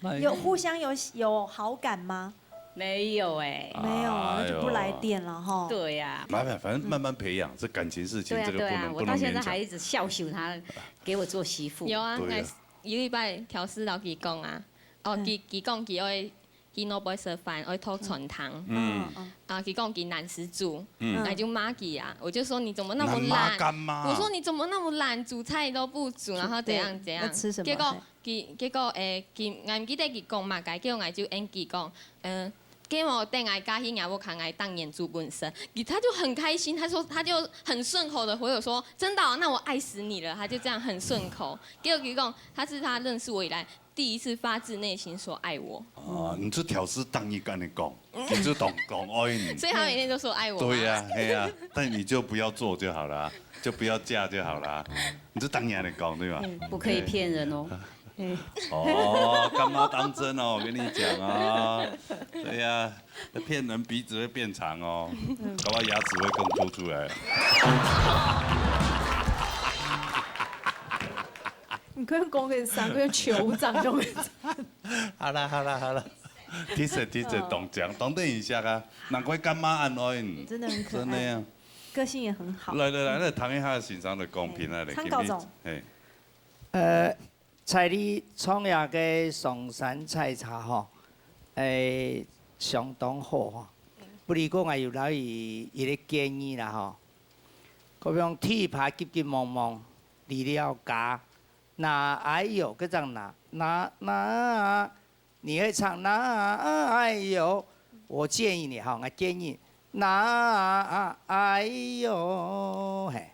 那也有互相有，有好感嗎？沒有欸。沒有啊，那就不來電了哈。哎呦。對呀。慢慢，反正慢慢培養，這感情事情，對啊，這個不能，對啊，不能勉強。我到現在還一直笑羞他，給我做媳婦。有啊，對啊。𠊎有一擺挑事摎佢講啊，哦，嗯。佢，佢講佢愛 佢老爸食飯，愛討餐廳。嗯。嗯，嗯。啊，佢講佢難食煮，嗯。𠊎就罵佢啊，我就說你怎麼那麼懶？你還罵乾媽啊？我說你怎麼那麼懶，煮菜都不煮，然後怎樣怎樣。對，要吃什麼？結果佢，結果，誒，佢，𠊎毋記得佢講麼个，結果𠊎就應佢講，嗯，結果等𠊎嫁去若屋下，𠊎當然煮分佢食。他就很開心，他說，他就很順口的回我說：「真的哦，那我愛死你了。」他就這樣很順口。結果佢講，他是他認識我以來第一次發自內心說愛我。哦，你就挑事逐日跟你講，你就當講愛你。所以他每天都說愛我嗎？對呀，嘿呀，但你就不要做就好了啊，就不要嫁就好了啊，你就逐日恁樣講，對吧？嗯，不可以騙人哦。 哦，幹嘛當真哦？我跟你講啊，對呀，騙人鼻子會變長哦，搞不好牙齒會更凸出來。你可以講給三個月求長就會長。好了好了好了，提醒提醒，懂讲懂等一下啊，难怪干妈恁愛你，真的很可爱，真的呀。个性也很好。来来来，来谈一下欣赏的公平啊，来，参考总。嘿。呃， 在你創業个上山採茶吼，誒，相當好吼。不過講，𠊎有留意一個建議啦吼。佢講，第一排急急忙忙，離了家，那哎喲，該張那，那，那，你會唱那哎喲，我建議你哈，𠊎建議，那哎喲，嘿。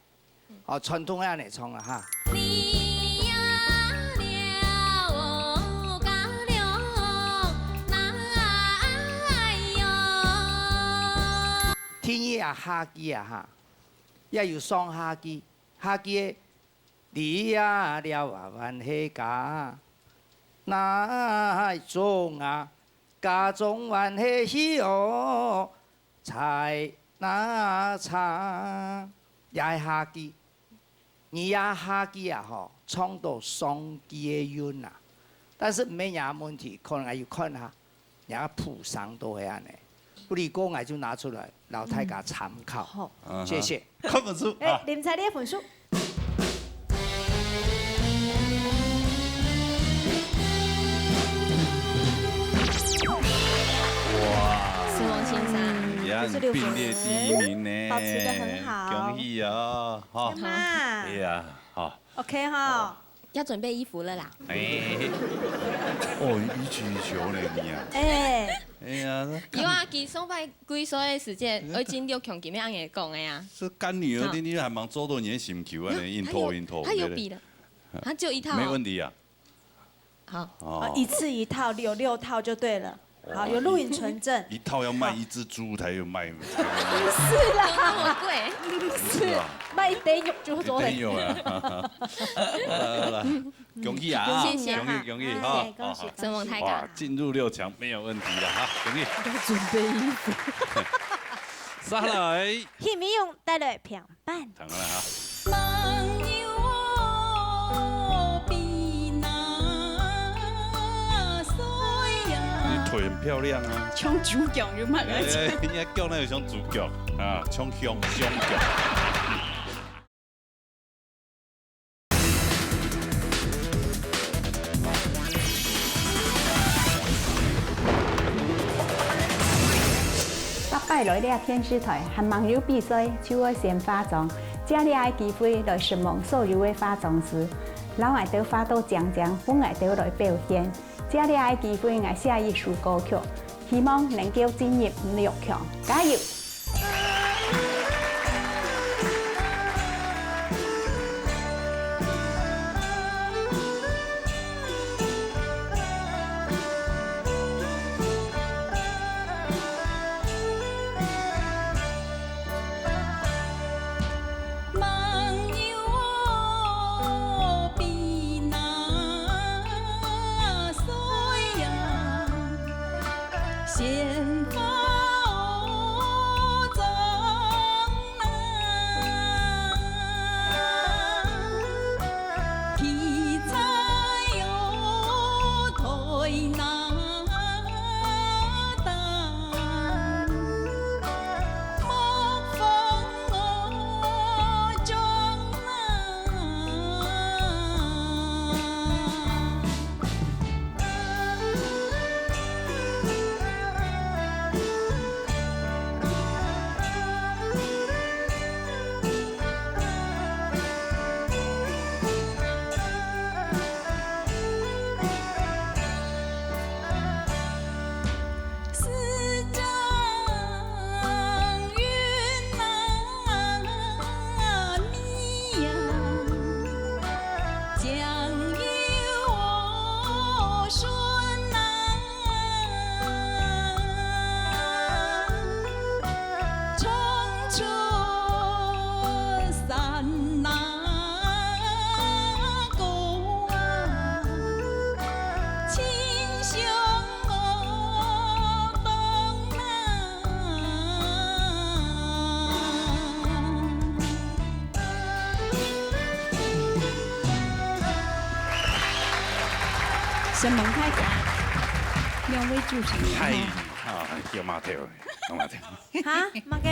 哦，傳統个恁樣唱啊哈。第二啊，下句啊哈，也有上下句，下句个，你呀了啊，還係家，那中啊，家中還係戲哦， 採那茶，也係下句。你也下句啊吼，唱到上句个韻啊。但是毋係若問題，可能愛有看下，若譜上都係恁樣。不過𠊎就拿出來，摎大家參考。好。謝謝。看分數啊。誒，林采妮个分數。 哇，思旺先生。呀，你并列第一名呢，保持得很好。恭喜啊，哈。干嘛？哎呀，好。OK哈。要准备衣服了啦。哎，哦，予取予求呢，你啊。哎。哎呀，有啊，佢上擺歸所个時節，我已經六強，佢乜恁樣講个啊。是乾女兒，你還蠻做到你个心球啊，有，你硬拖硬拖，他有，他有比的，對不對？他只有一套哦。没问题啊。 好。哦。啊，一次一套，有六套就對了。好，有錄影存證。一套要卖一隻豬才有卖。不是啦。那麼貴。不是啊。賣一堆肉就做了。一堆肉啊。好了，好了，恭喜啊！謝謝哈。恭喜，恭喜，恭喜，哎，好，恭喜，好，好。恭喜。承蒙大家。哇，進入六強沒有問題了哈，恭喜。要準備衣服。下來。許美蓉帶來評判。 當然啊。朋友哦，比那水呀。你腿很漂亮啊。像主角有嘛？哎，人家叫那个像主角啊，像香香角。 逐擺來這電視台，還吂有比賽，就愛先化妝。藉這个機會來承蒙所有个化妝師，摎𠊎兜化到靚靚，分𠊎兜來表現。藉這个機會，𠊎寫一首歌曲，希望能夠進入六強。加油！ 朋友哦，比那水呀，鮮花哦，承蒙大家，兩位主持人。太，啊，叫碼頭，叫碼頭。哈？麼个？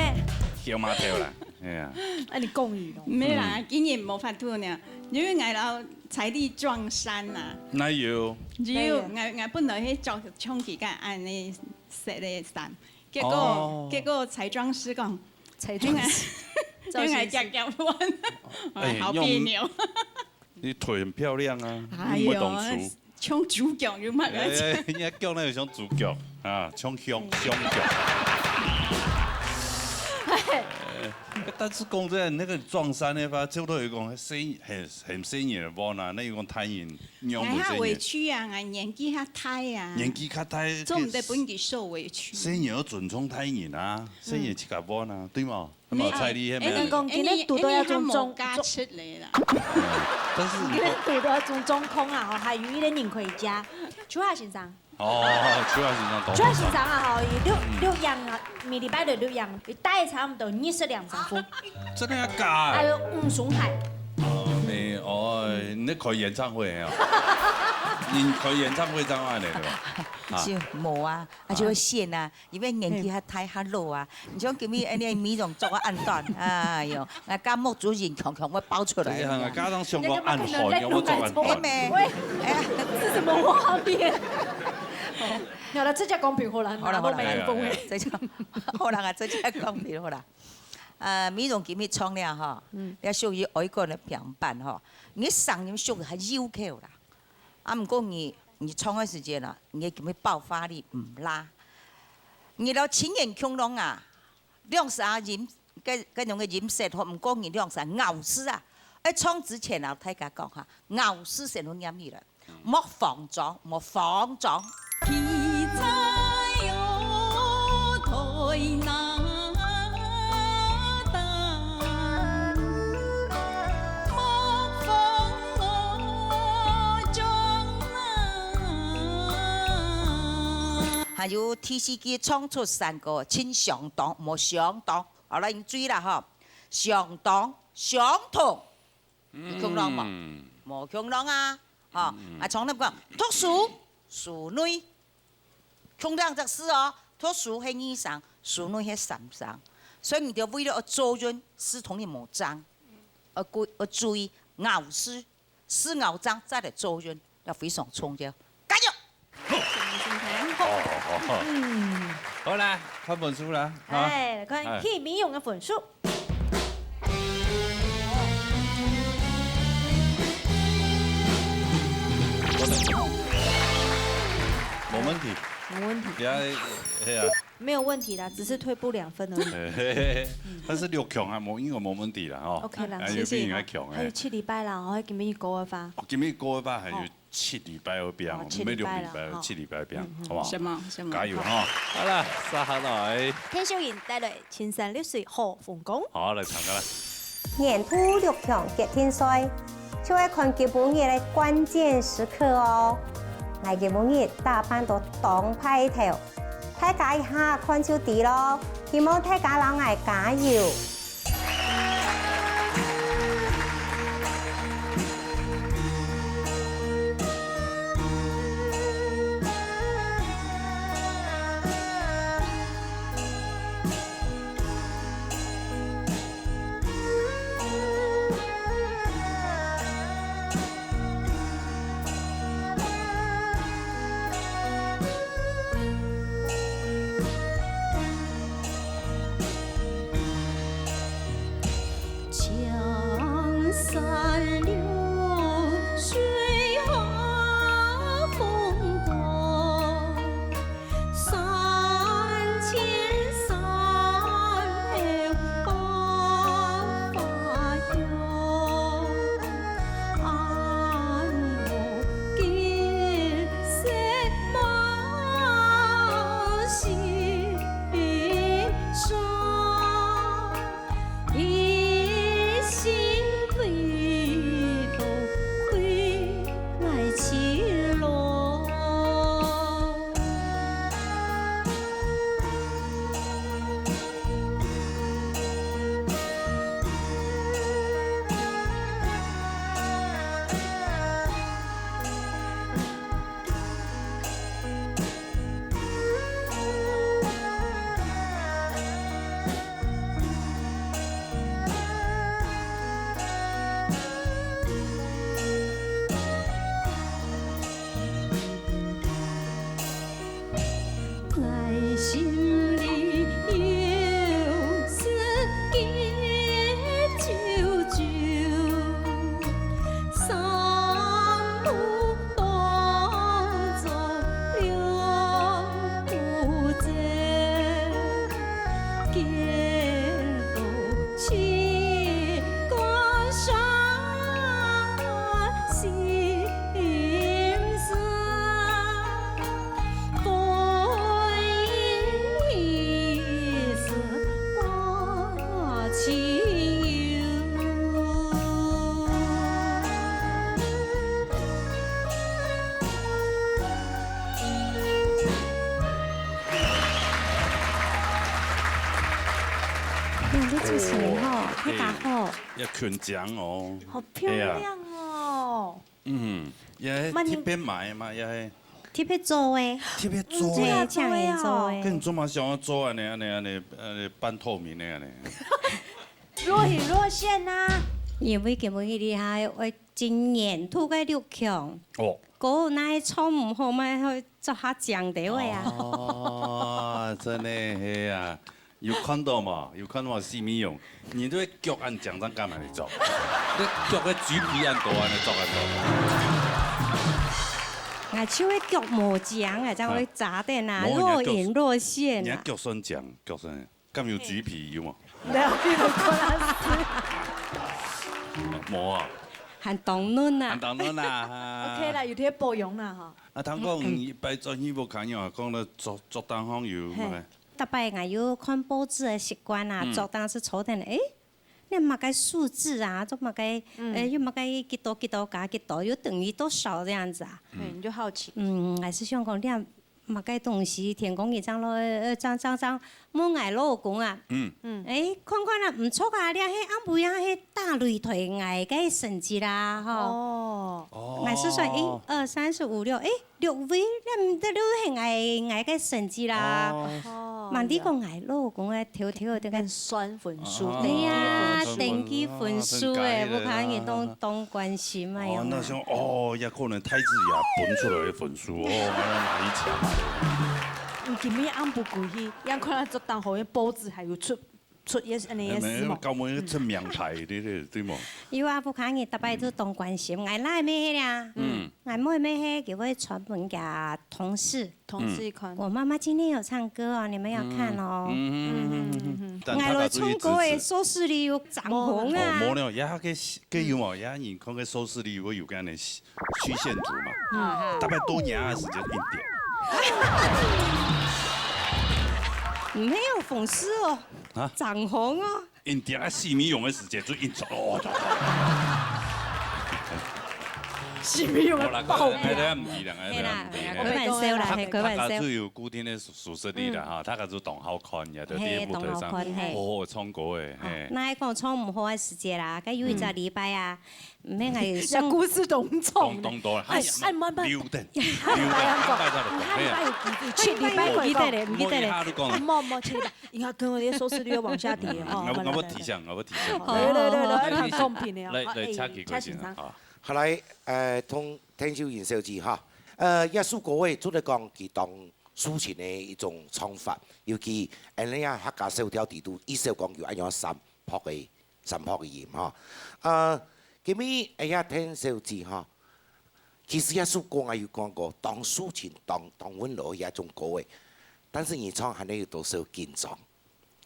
叫碼頭啦，哎呀。啊，你講伊咯。無啦，今日無法度呢，因為𠊎摎彩禮撞衫啦。哪有？有，哪有？𠊎，𠊎本來係著長期个恁呢色个衫，結果，哦。結果彩妝師講，彩妝師。𠊎，𠊎夾夾彎，哎，好彆扭。用 你腿很漂亮啊，哎喲，你毋會當粗。像豬腳有嘛？哎，人家叫那個像豬腳啊，像香，香腳。哎，但是講真的，那個撞衫的話，差不多有講細，很，很細人个彎啊，那有講大人，你有無細人？哎，較委屈啊，哎，年紀較大啊。年紀較大，做毋得分佢受委屈。細人要尊重大人啊，細人自家彎啊，對無？ 無彩禮，係無？哎，你講今日堵到一種狀，哎，你，哎，你還無加出來啦。但是你講，今日堵到一種狀況啊，吼，還有一個人可以加，邱華先生。哦，邱華先生，邱華先生啊，吼，有六，嗯。六樣啊，每禮拜都六樣，佢帶差不多二十兩衫褲。真的假的？還有五雙鞋。哦，你，哦，你開演唱會啊？你開演唱會這樣的，對吧？啊。是，無啊，啊，就會選啊。 因為年紀較大較老啊，你像今日恁呢美容做到恁短，哎喲，𠊎家目珠仁強強會爆出來。對啊，家長想講恁好，你有無做恁好？係咩？喂，哎呀，這什麼畫面？好了，這叫公平好了，好了，好了，拿到麥克風哎。哎呀，哎呀。這叫，好了啊，這叫公平好了。呃，美容今日創了哈，嗯。也屬於外國的平板哈，你聲音屬於還有口啦。 啊，毋過你，你唱个時間啊，你个根本爆發力毋罅。你摎陳彥共樣啊，兩儕音，該，該種个音色吼，毋過你兩儕咬字啊，愛唱之前啊，大家講哈，咬字先好唸起來，莫慌張，莫慌張。 還有第四句唱出山歌，盡相當，無相當。好，來，你注意啦吼，相當，相同。 有共樣無？嗯。無共樣啊，吼。嗯，嗯。啊，從頭講，讀書，書內，共樣隻字哦，讀書係二聲，書內係三聲。所以你就為了愛做音，字同你無爭，愛注，愛注意咬字，字咬爭再來做音，要非常重要。加油！ 好，好，好。嗯。好啦，看分數啦，哈。哎，看，哎。去美容个分數。無問題。無問題。呀，係啊。沒有問題啦，只是退步兩分而已。嘿，嘿，嘿。但是六強啊，無，應該無問題啦，吼。OK啦，哎，謝謝。有比你還強，哎。還有七禮拜啦，吼，今晡日高二班。哦，今晡日高二班還有 哦。七禮拜後壁，哦，七禮拜啦，毋係六禮拜，吼。七禮拜後壁，嗯，嗯。好不好？什麼？什麼？加油哈！好啦，接下來。天秀英帶來青山綠水好風光。好，來唱歌啦。年度六強決定賽，就愛看今晡日个關鍵時刻哦。𠊎今晡日打扮到當派頭，大家一下看就知咯。希望大家摎𠊎加油！主持人好，大家好。也很強哦。好漂亮哦。嗯，也特別買嘛，也特別做的，特別做的。嗯，請人做的。跟你做嘛，想要做安尼安尼安尼安尼半透明的安尼。若隐若现呐。因为根本厉害，我今年度个六强。哦。哥，那个唱毋好嘛，会做下讲的话啊。哦，真的，嘿啊。 有看到嘛？有看到嘛？細美容，你這个腳恁強，正敢恁樣做？你腳个嘴皮恁大，恁樣做恁做？𠊎就會腳無強，𠊎正會差點啊，若隱若現啊。你个腳算強，腳算強，敢有嘴皮有無？沒有，沒有，沒有。無啊。還當嫩啊。還當嫩啊。OK啦，有在保養啦哈。啊，聽講你擺轉去屋下，講了桌桌頂項有麼个？ 逐擺𠊎有看報紙个習慣啊，嗯。桌頂係坐等，誒，那麼个數字啊，做麼个，嗯。呃，又麼个幾多幾多加幾多，又等於多少這樣子啊？嗯，你就好奇。嗯，還係想講，那麼个東西，天公爺正咯，呃，正正正問𠊎老公啊，嗯。嗯。誒，看看啊，毋錯啊，這係暗晡夜係打擂台𠊎个成績啦，吼。哦。哦。𠊎係算一二三四五六，誒， 六位，那毋得六位係𠊎，𠊎个成績啦。哦。哦，慢啲講，𠊎老公个偷偷个，很算分數，哦，對呀，登記分數。登記分數誒，哦，屋下人當，當關心啊，哦，有無？那像，哦，也可能太子爺分出來个分數，哦，那哪一強啊？你今日暗晡過去，也看到這當好个報紙還有出 出也是恁樣个事無？搞麼个出名牌，對對對無？有啊，屋下人逐擺都當關心，𠊎倈妹啦，嗯。𠊎妹妹係佢會傳分佢同事。同事看。我媽媽今天有唱歌哦，你們要看哦。嗯嗯嗯嗯嗯。但大家注意支持。𠊎來唱歌个收視率有漲紅啊。哦，無了，也个个有無？也人看个收視率會有恁樣个曲線圖嘛。嗯。大概多年个時間一點。沒有粉絲哦。 啊？漲紅哦。一定啊，細美容个時節就應酬哦。細美容个爆表。好啦，哎，毋係啦，哎，係啦，毋係啦。開玩笑啦，係，開玩笑。大家就有固定个收視率啦，哈，大家就當好看呀，在這个舞台上，嘿，當好看，嘿。好好唱歌誒，嘿。那還講唱毋好个時節啦，該有一隻禮拜啊， 毋免，𠊎有上。也故事當長。當，當多啦。哎，哎，慢慢。留等，留等，下擺再講，下禮拜有機會，下禮拜可以講。毋記得咧，毋記得咧。莫一下就講。莫，莫，下禮拜，因為可能你个收視率又往下跌哦。𠊎，𠊎，𠊎提醒，𠊎提醒。好，來，來，來，來，來，來，公平的哦。來，來，哎，請佢，請先生。請先生。好。好，來，呃，同田秀雲小姐哈，呃，這首歌誒，做得講佢當抒情个一種唱法，尤其，呃，人家客家小調裡肚，意思講有恁樣三拍个 三拍个音哈。啊，今日哎呀，田小姐哈，其實這首歌𠊎有講過，當抒情、當，當溫柔个一種歌誒。但是你唱還有多少緊張，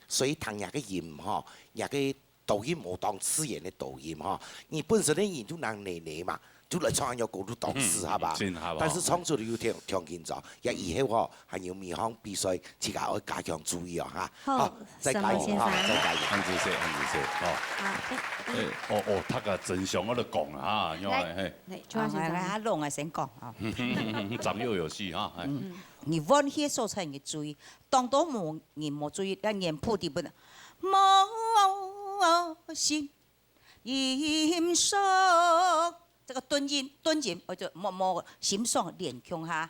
所以聽若个音哈，若个抖音無當自然个抖音哈，你本身个人就能奶奶嘛， 就來唱恁樣歌就當適合啊。嗯，真合啊。但是唱出來又忒，忒緊張，也以後吼，還有每項比賽，自家愛加強注意哦，哈。好，好，再加油，三位先生。哈，再加油。恁仔細，恁仔細，哦。啊，哎，哎，哦，哦，大家真想我來講啊，哈，因為，來，嘿。來，就要先生。啊，來，阿龍啊，先講啊。長幼有序哈，哎。嗯。你彎去所在你注意，當多無人無注意，咱原譜底本啊，無心 音上，這个頓音，頓音，哦，就莫，莫，心上連共下。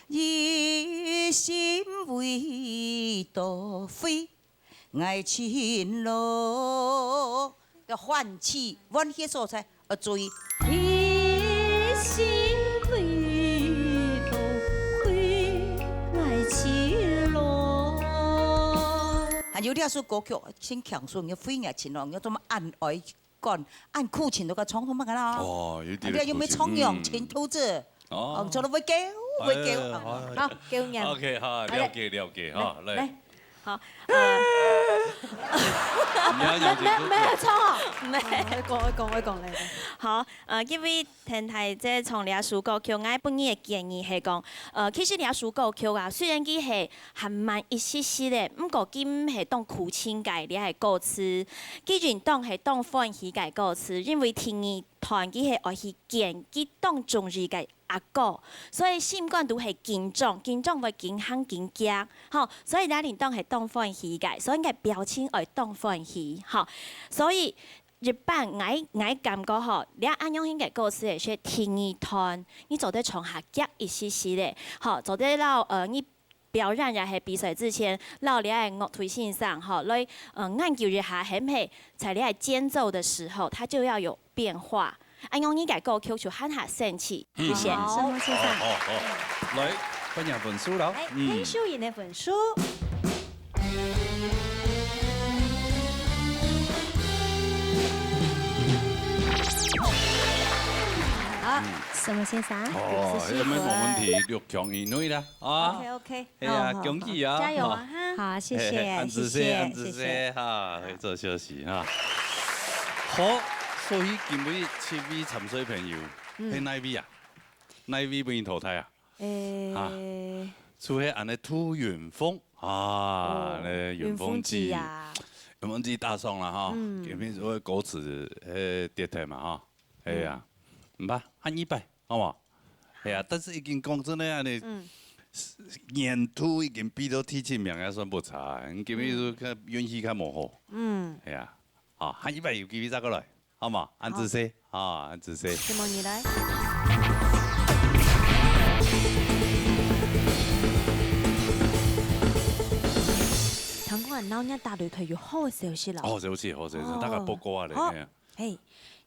一心為到非愛情路，要換氣，彎去所在，要注意。一心為到非愛情路。還有這首歌曲，真輕鬆，你非愛情路，你做麼恁愛 講，恁苦情都个唱做麼个啦？哦，有點苦情。啊，你又沒唱揚情度子。嗯。哦。哦，唱到會叫，會叫。哎，啊，好。好，叫人。OK，好，了解，了解，好，來。來，好，呃，你要揚情度子。沒，沒，沒有唱哦。沒。哦，我講，我講，我講，來，來。好，呃，因為 田大姐唱這首歌曲，𠊎本人个建議係講，呃，其實這首歌曲啊，雖然佢係還蠻一息息个，毋過佢毋係當苦情个，這係歌詞，佢應當係當歡喜个歌詞，因為第二段佢係愛去見佢當中意个阿哥，所以心肝肚係緊張，緊張會緊行緊遽，吼，所以這恁當係當歡喜个，所以應該表情愛當歡喜，吼。所以一般𠊎，𠊎感覺吼，這恁樣型个歌詞係第二段，你做得唱較遽一息息个，吼，做得摎，呃，你表演也係比賽之前，摎這个樂隊先生，吼，來，呃，研究一下，係毋係在這个間奏的時候，它就要有變化。恁樣你个歌曲就還較生趣。謝謝。好，沈夢先生。好，好，好。來，分享分數了。來，嗯。聽收音的分數。好，嗯。沈夢先生，哦，六十四分。這个無問題，六強以內啦，啊。OK，OK。哎呀，好，好，恭喜啊！好，加油啊，哈！好，謝謝，嘿，嘿，恁仔細，謝謝，恁仔細，謝謝。哈，做休息哈。好，所以今晡日七位參賽朋友，嗯。係哪位啊？哪位分人淘汰啊？誒。啊，就係恁呢杜雲鳳啊，哦，那雲鳳姐。雲鳳姐啊。雲鳳姐打爽了哈，嗯。今晡日所以歌詞，誒，跌忒嘛哈。哎呀，嗯。毋怕，下二擺。 好無？係啊，但是已經講真个恁呢，嗯。年度已經比到第七名也算毋差，你今晡日較運氣較無好。嗯。係啊，好，下二擺有機會再過來，好無？恁仔細，好。啊，恁仔細。承蒙你來。聽講鬧熱打擂台有好消息了。好消息，好消息，哦。大家報告啊咧，好。係啊。 嘿，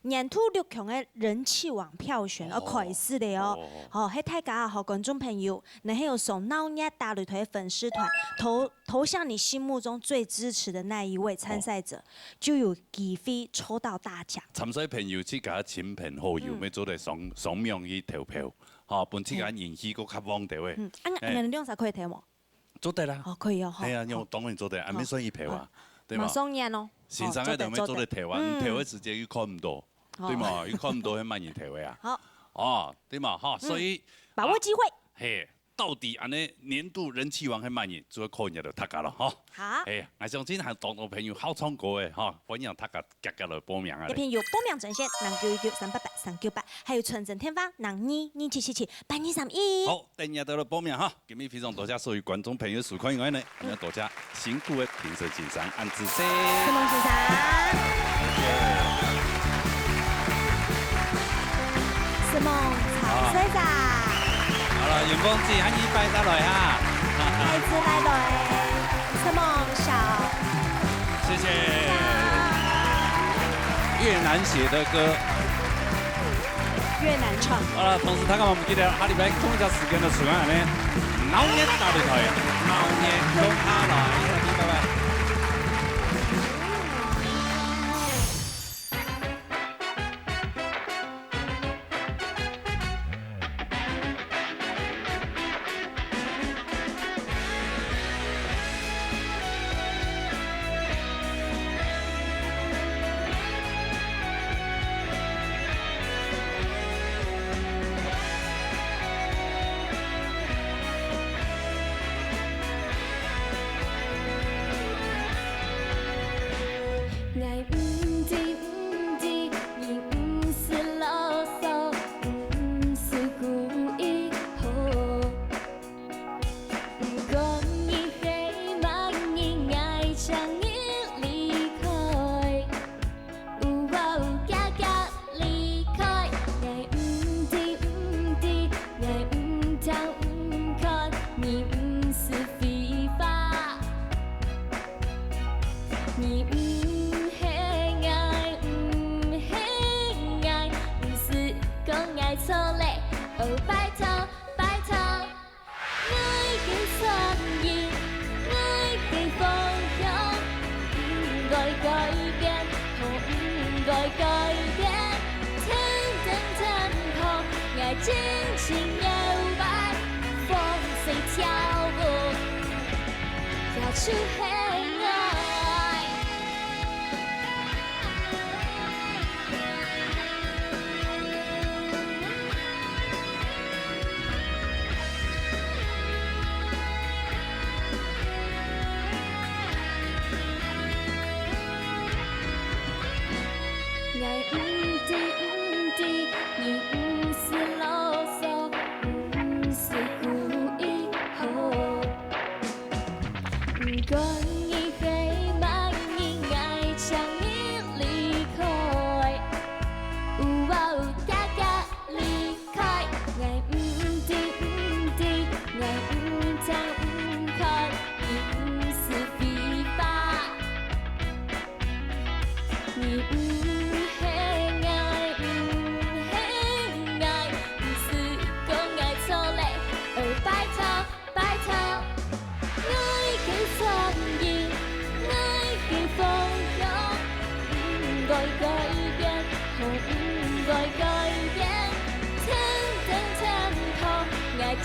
年度六強个人氣王票選，哦。要開始了哦。哦。吼，係大家啊，吼，觀眾朋友，你還有上鬧熱打擂台个粉絲團，投，投向你心目中最支持的那一位參賽者，哦。就有機會抽到大獎。參賽朋友自家親朋好友，嗯。愛做得上，上網去投票，吼，分自家人氣閣較旺兜仔。嗯，啊，哎。恁樣兩儕可以投無？ 做得啦。哦，可以哦，吼。係啊，好。當然做得，還無算一票啊，好。對吧？馬上念哦。先生个都愛做得投啊，哦，做得。嗯。你投个時間又看毋到，哦。對嘛？又看毋到係麼人投个啊。好。哦，對嘛？哈，嗯。所以，把握機會。啊，嘿，到底恁呢年度人氣王係麼人，主要靠人家就大家了，哈。好。哎，𠊎相信還當多朋友好唱歌个，哈，歡迎大家遽遽來報名啊。這片有報名專線，零九一九三八八三九八，還有傳真電話，零二二七七七八二三一。好， 等下到了報名哈，今日非常多謝所有觀眾朋友收看以外呢，嗯。也多謝辛苦的評審先生，恁仔細。承蒙先生。承蒙曹先生。好了，雲鳳姐，下二擺再來哈。下一擺再來。承蒙小謝謝。越難寫的歌。 越難唱。好了，同時大家毋記得下禮拜同一隻時間就收看呢，鬧熱打擂台，鬧熱共下來，拜拜。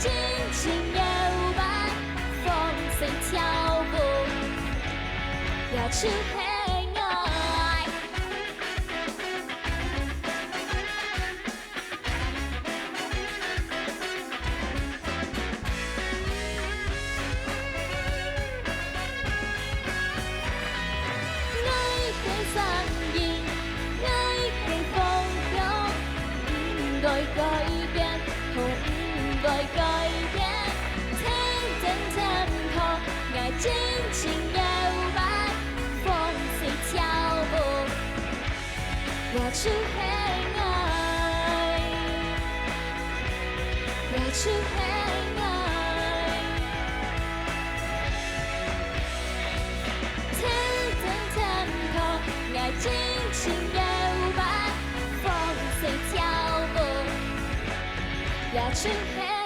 盡情搖擺，放聲跳舞，這就係愛。 愛个聲音，愛个方向，毋愛改變，吼，毋愛改變。天天天空，愛盡情搖擺，放聲跳舞，這就係愛。 這就係愛。天天天空，愛盡情搖擺，放聲跳舞，這就係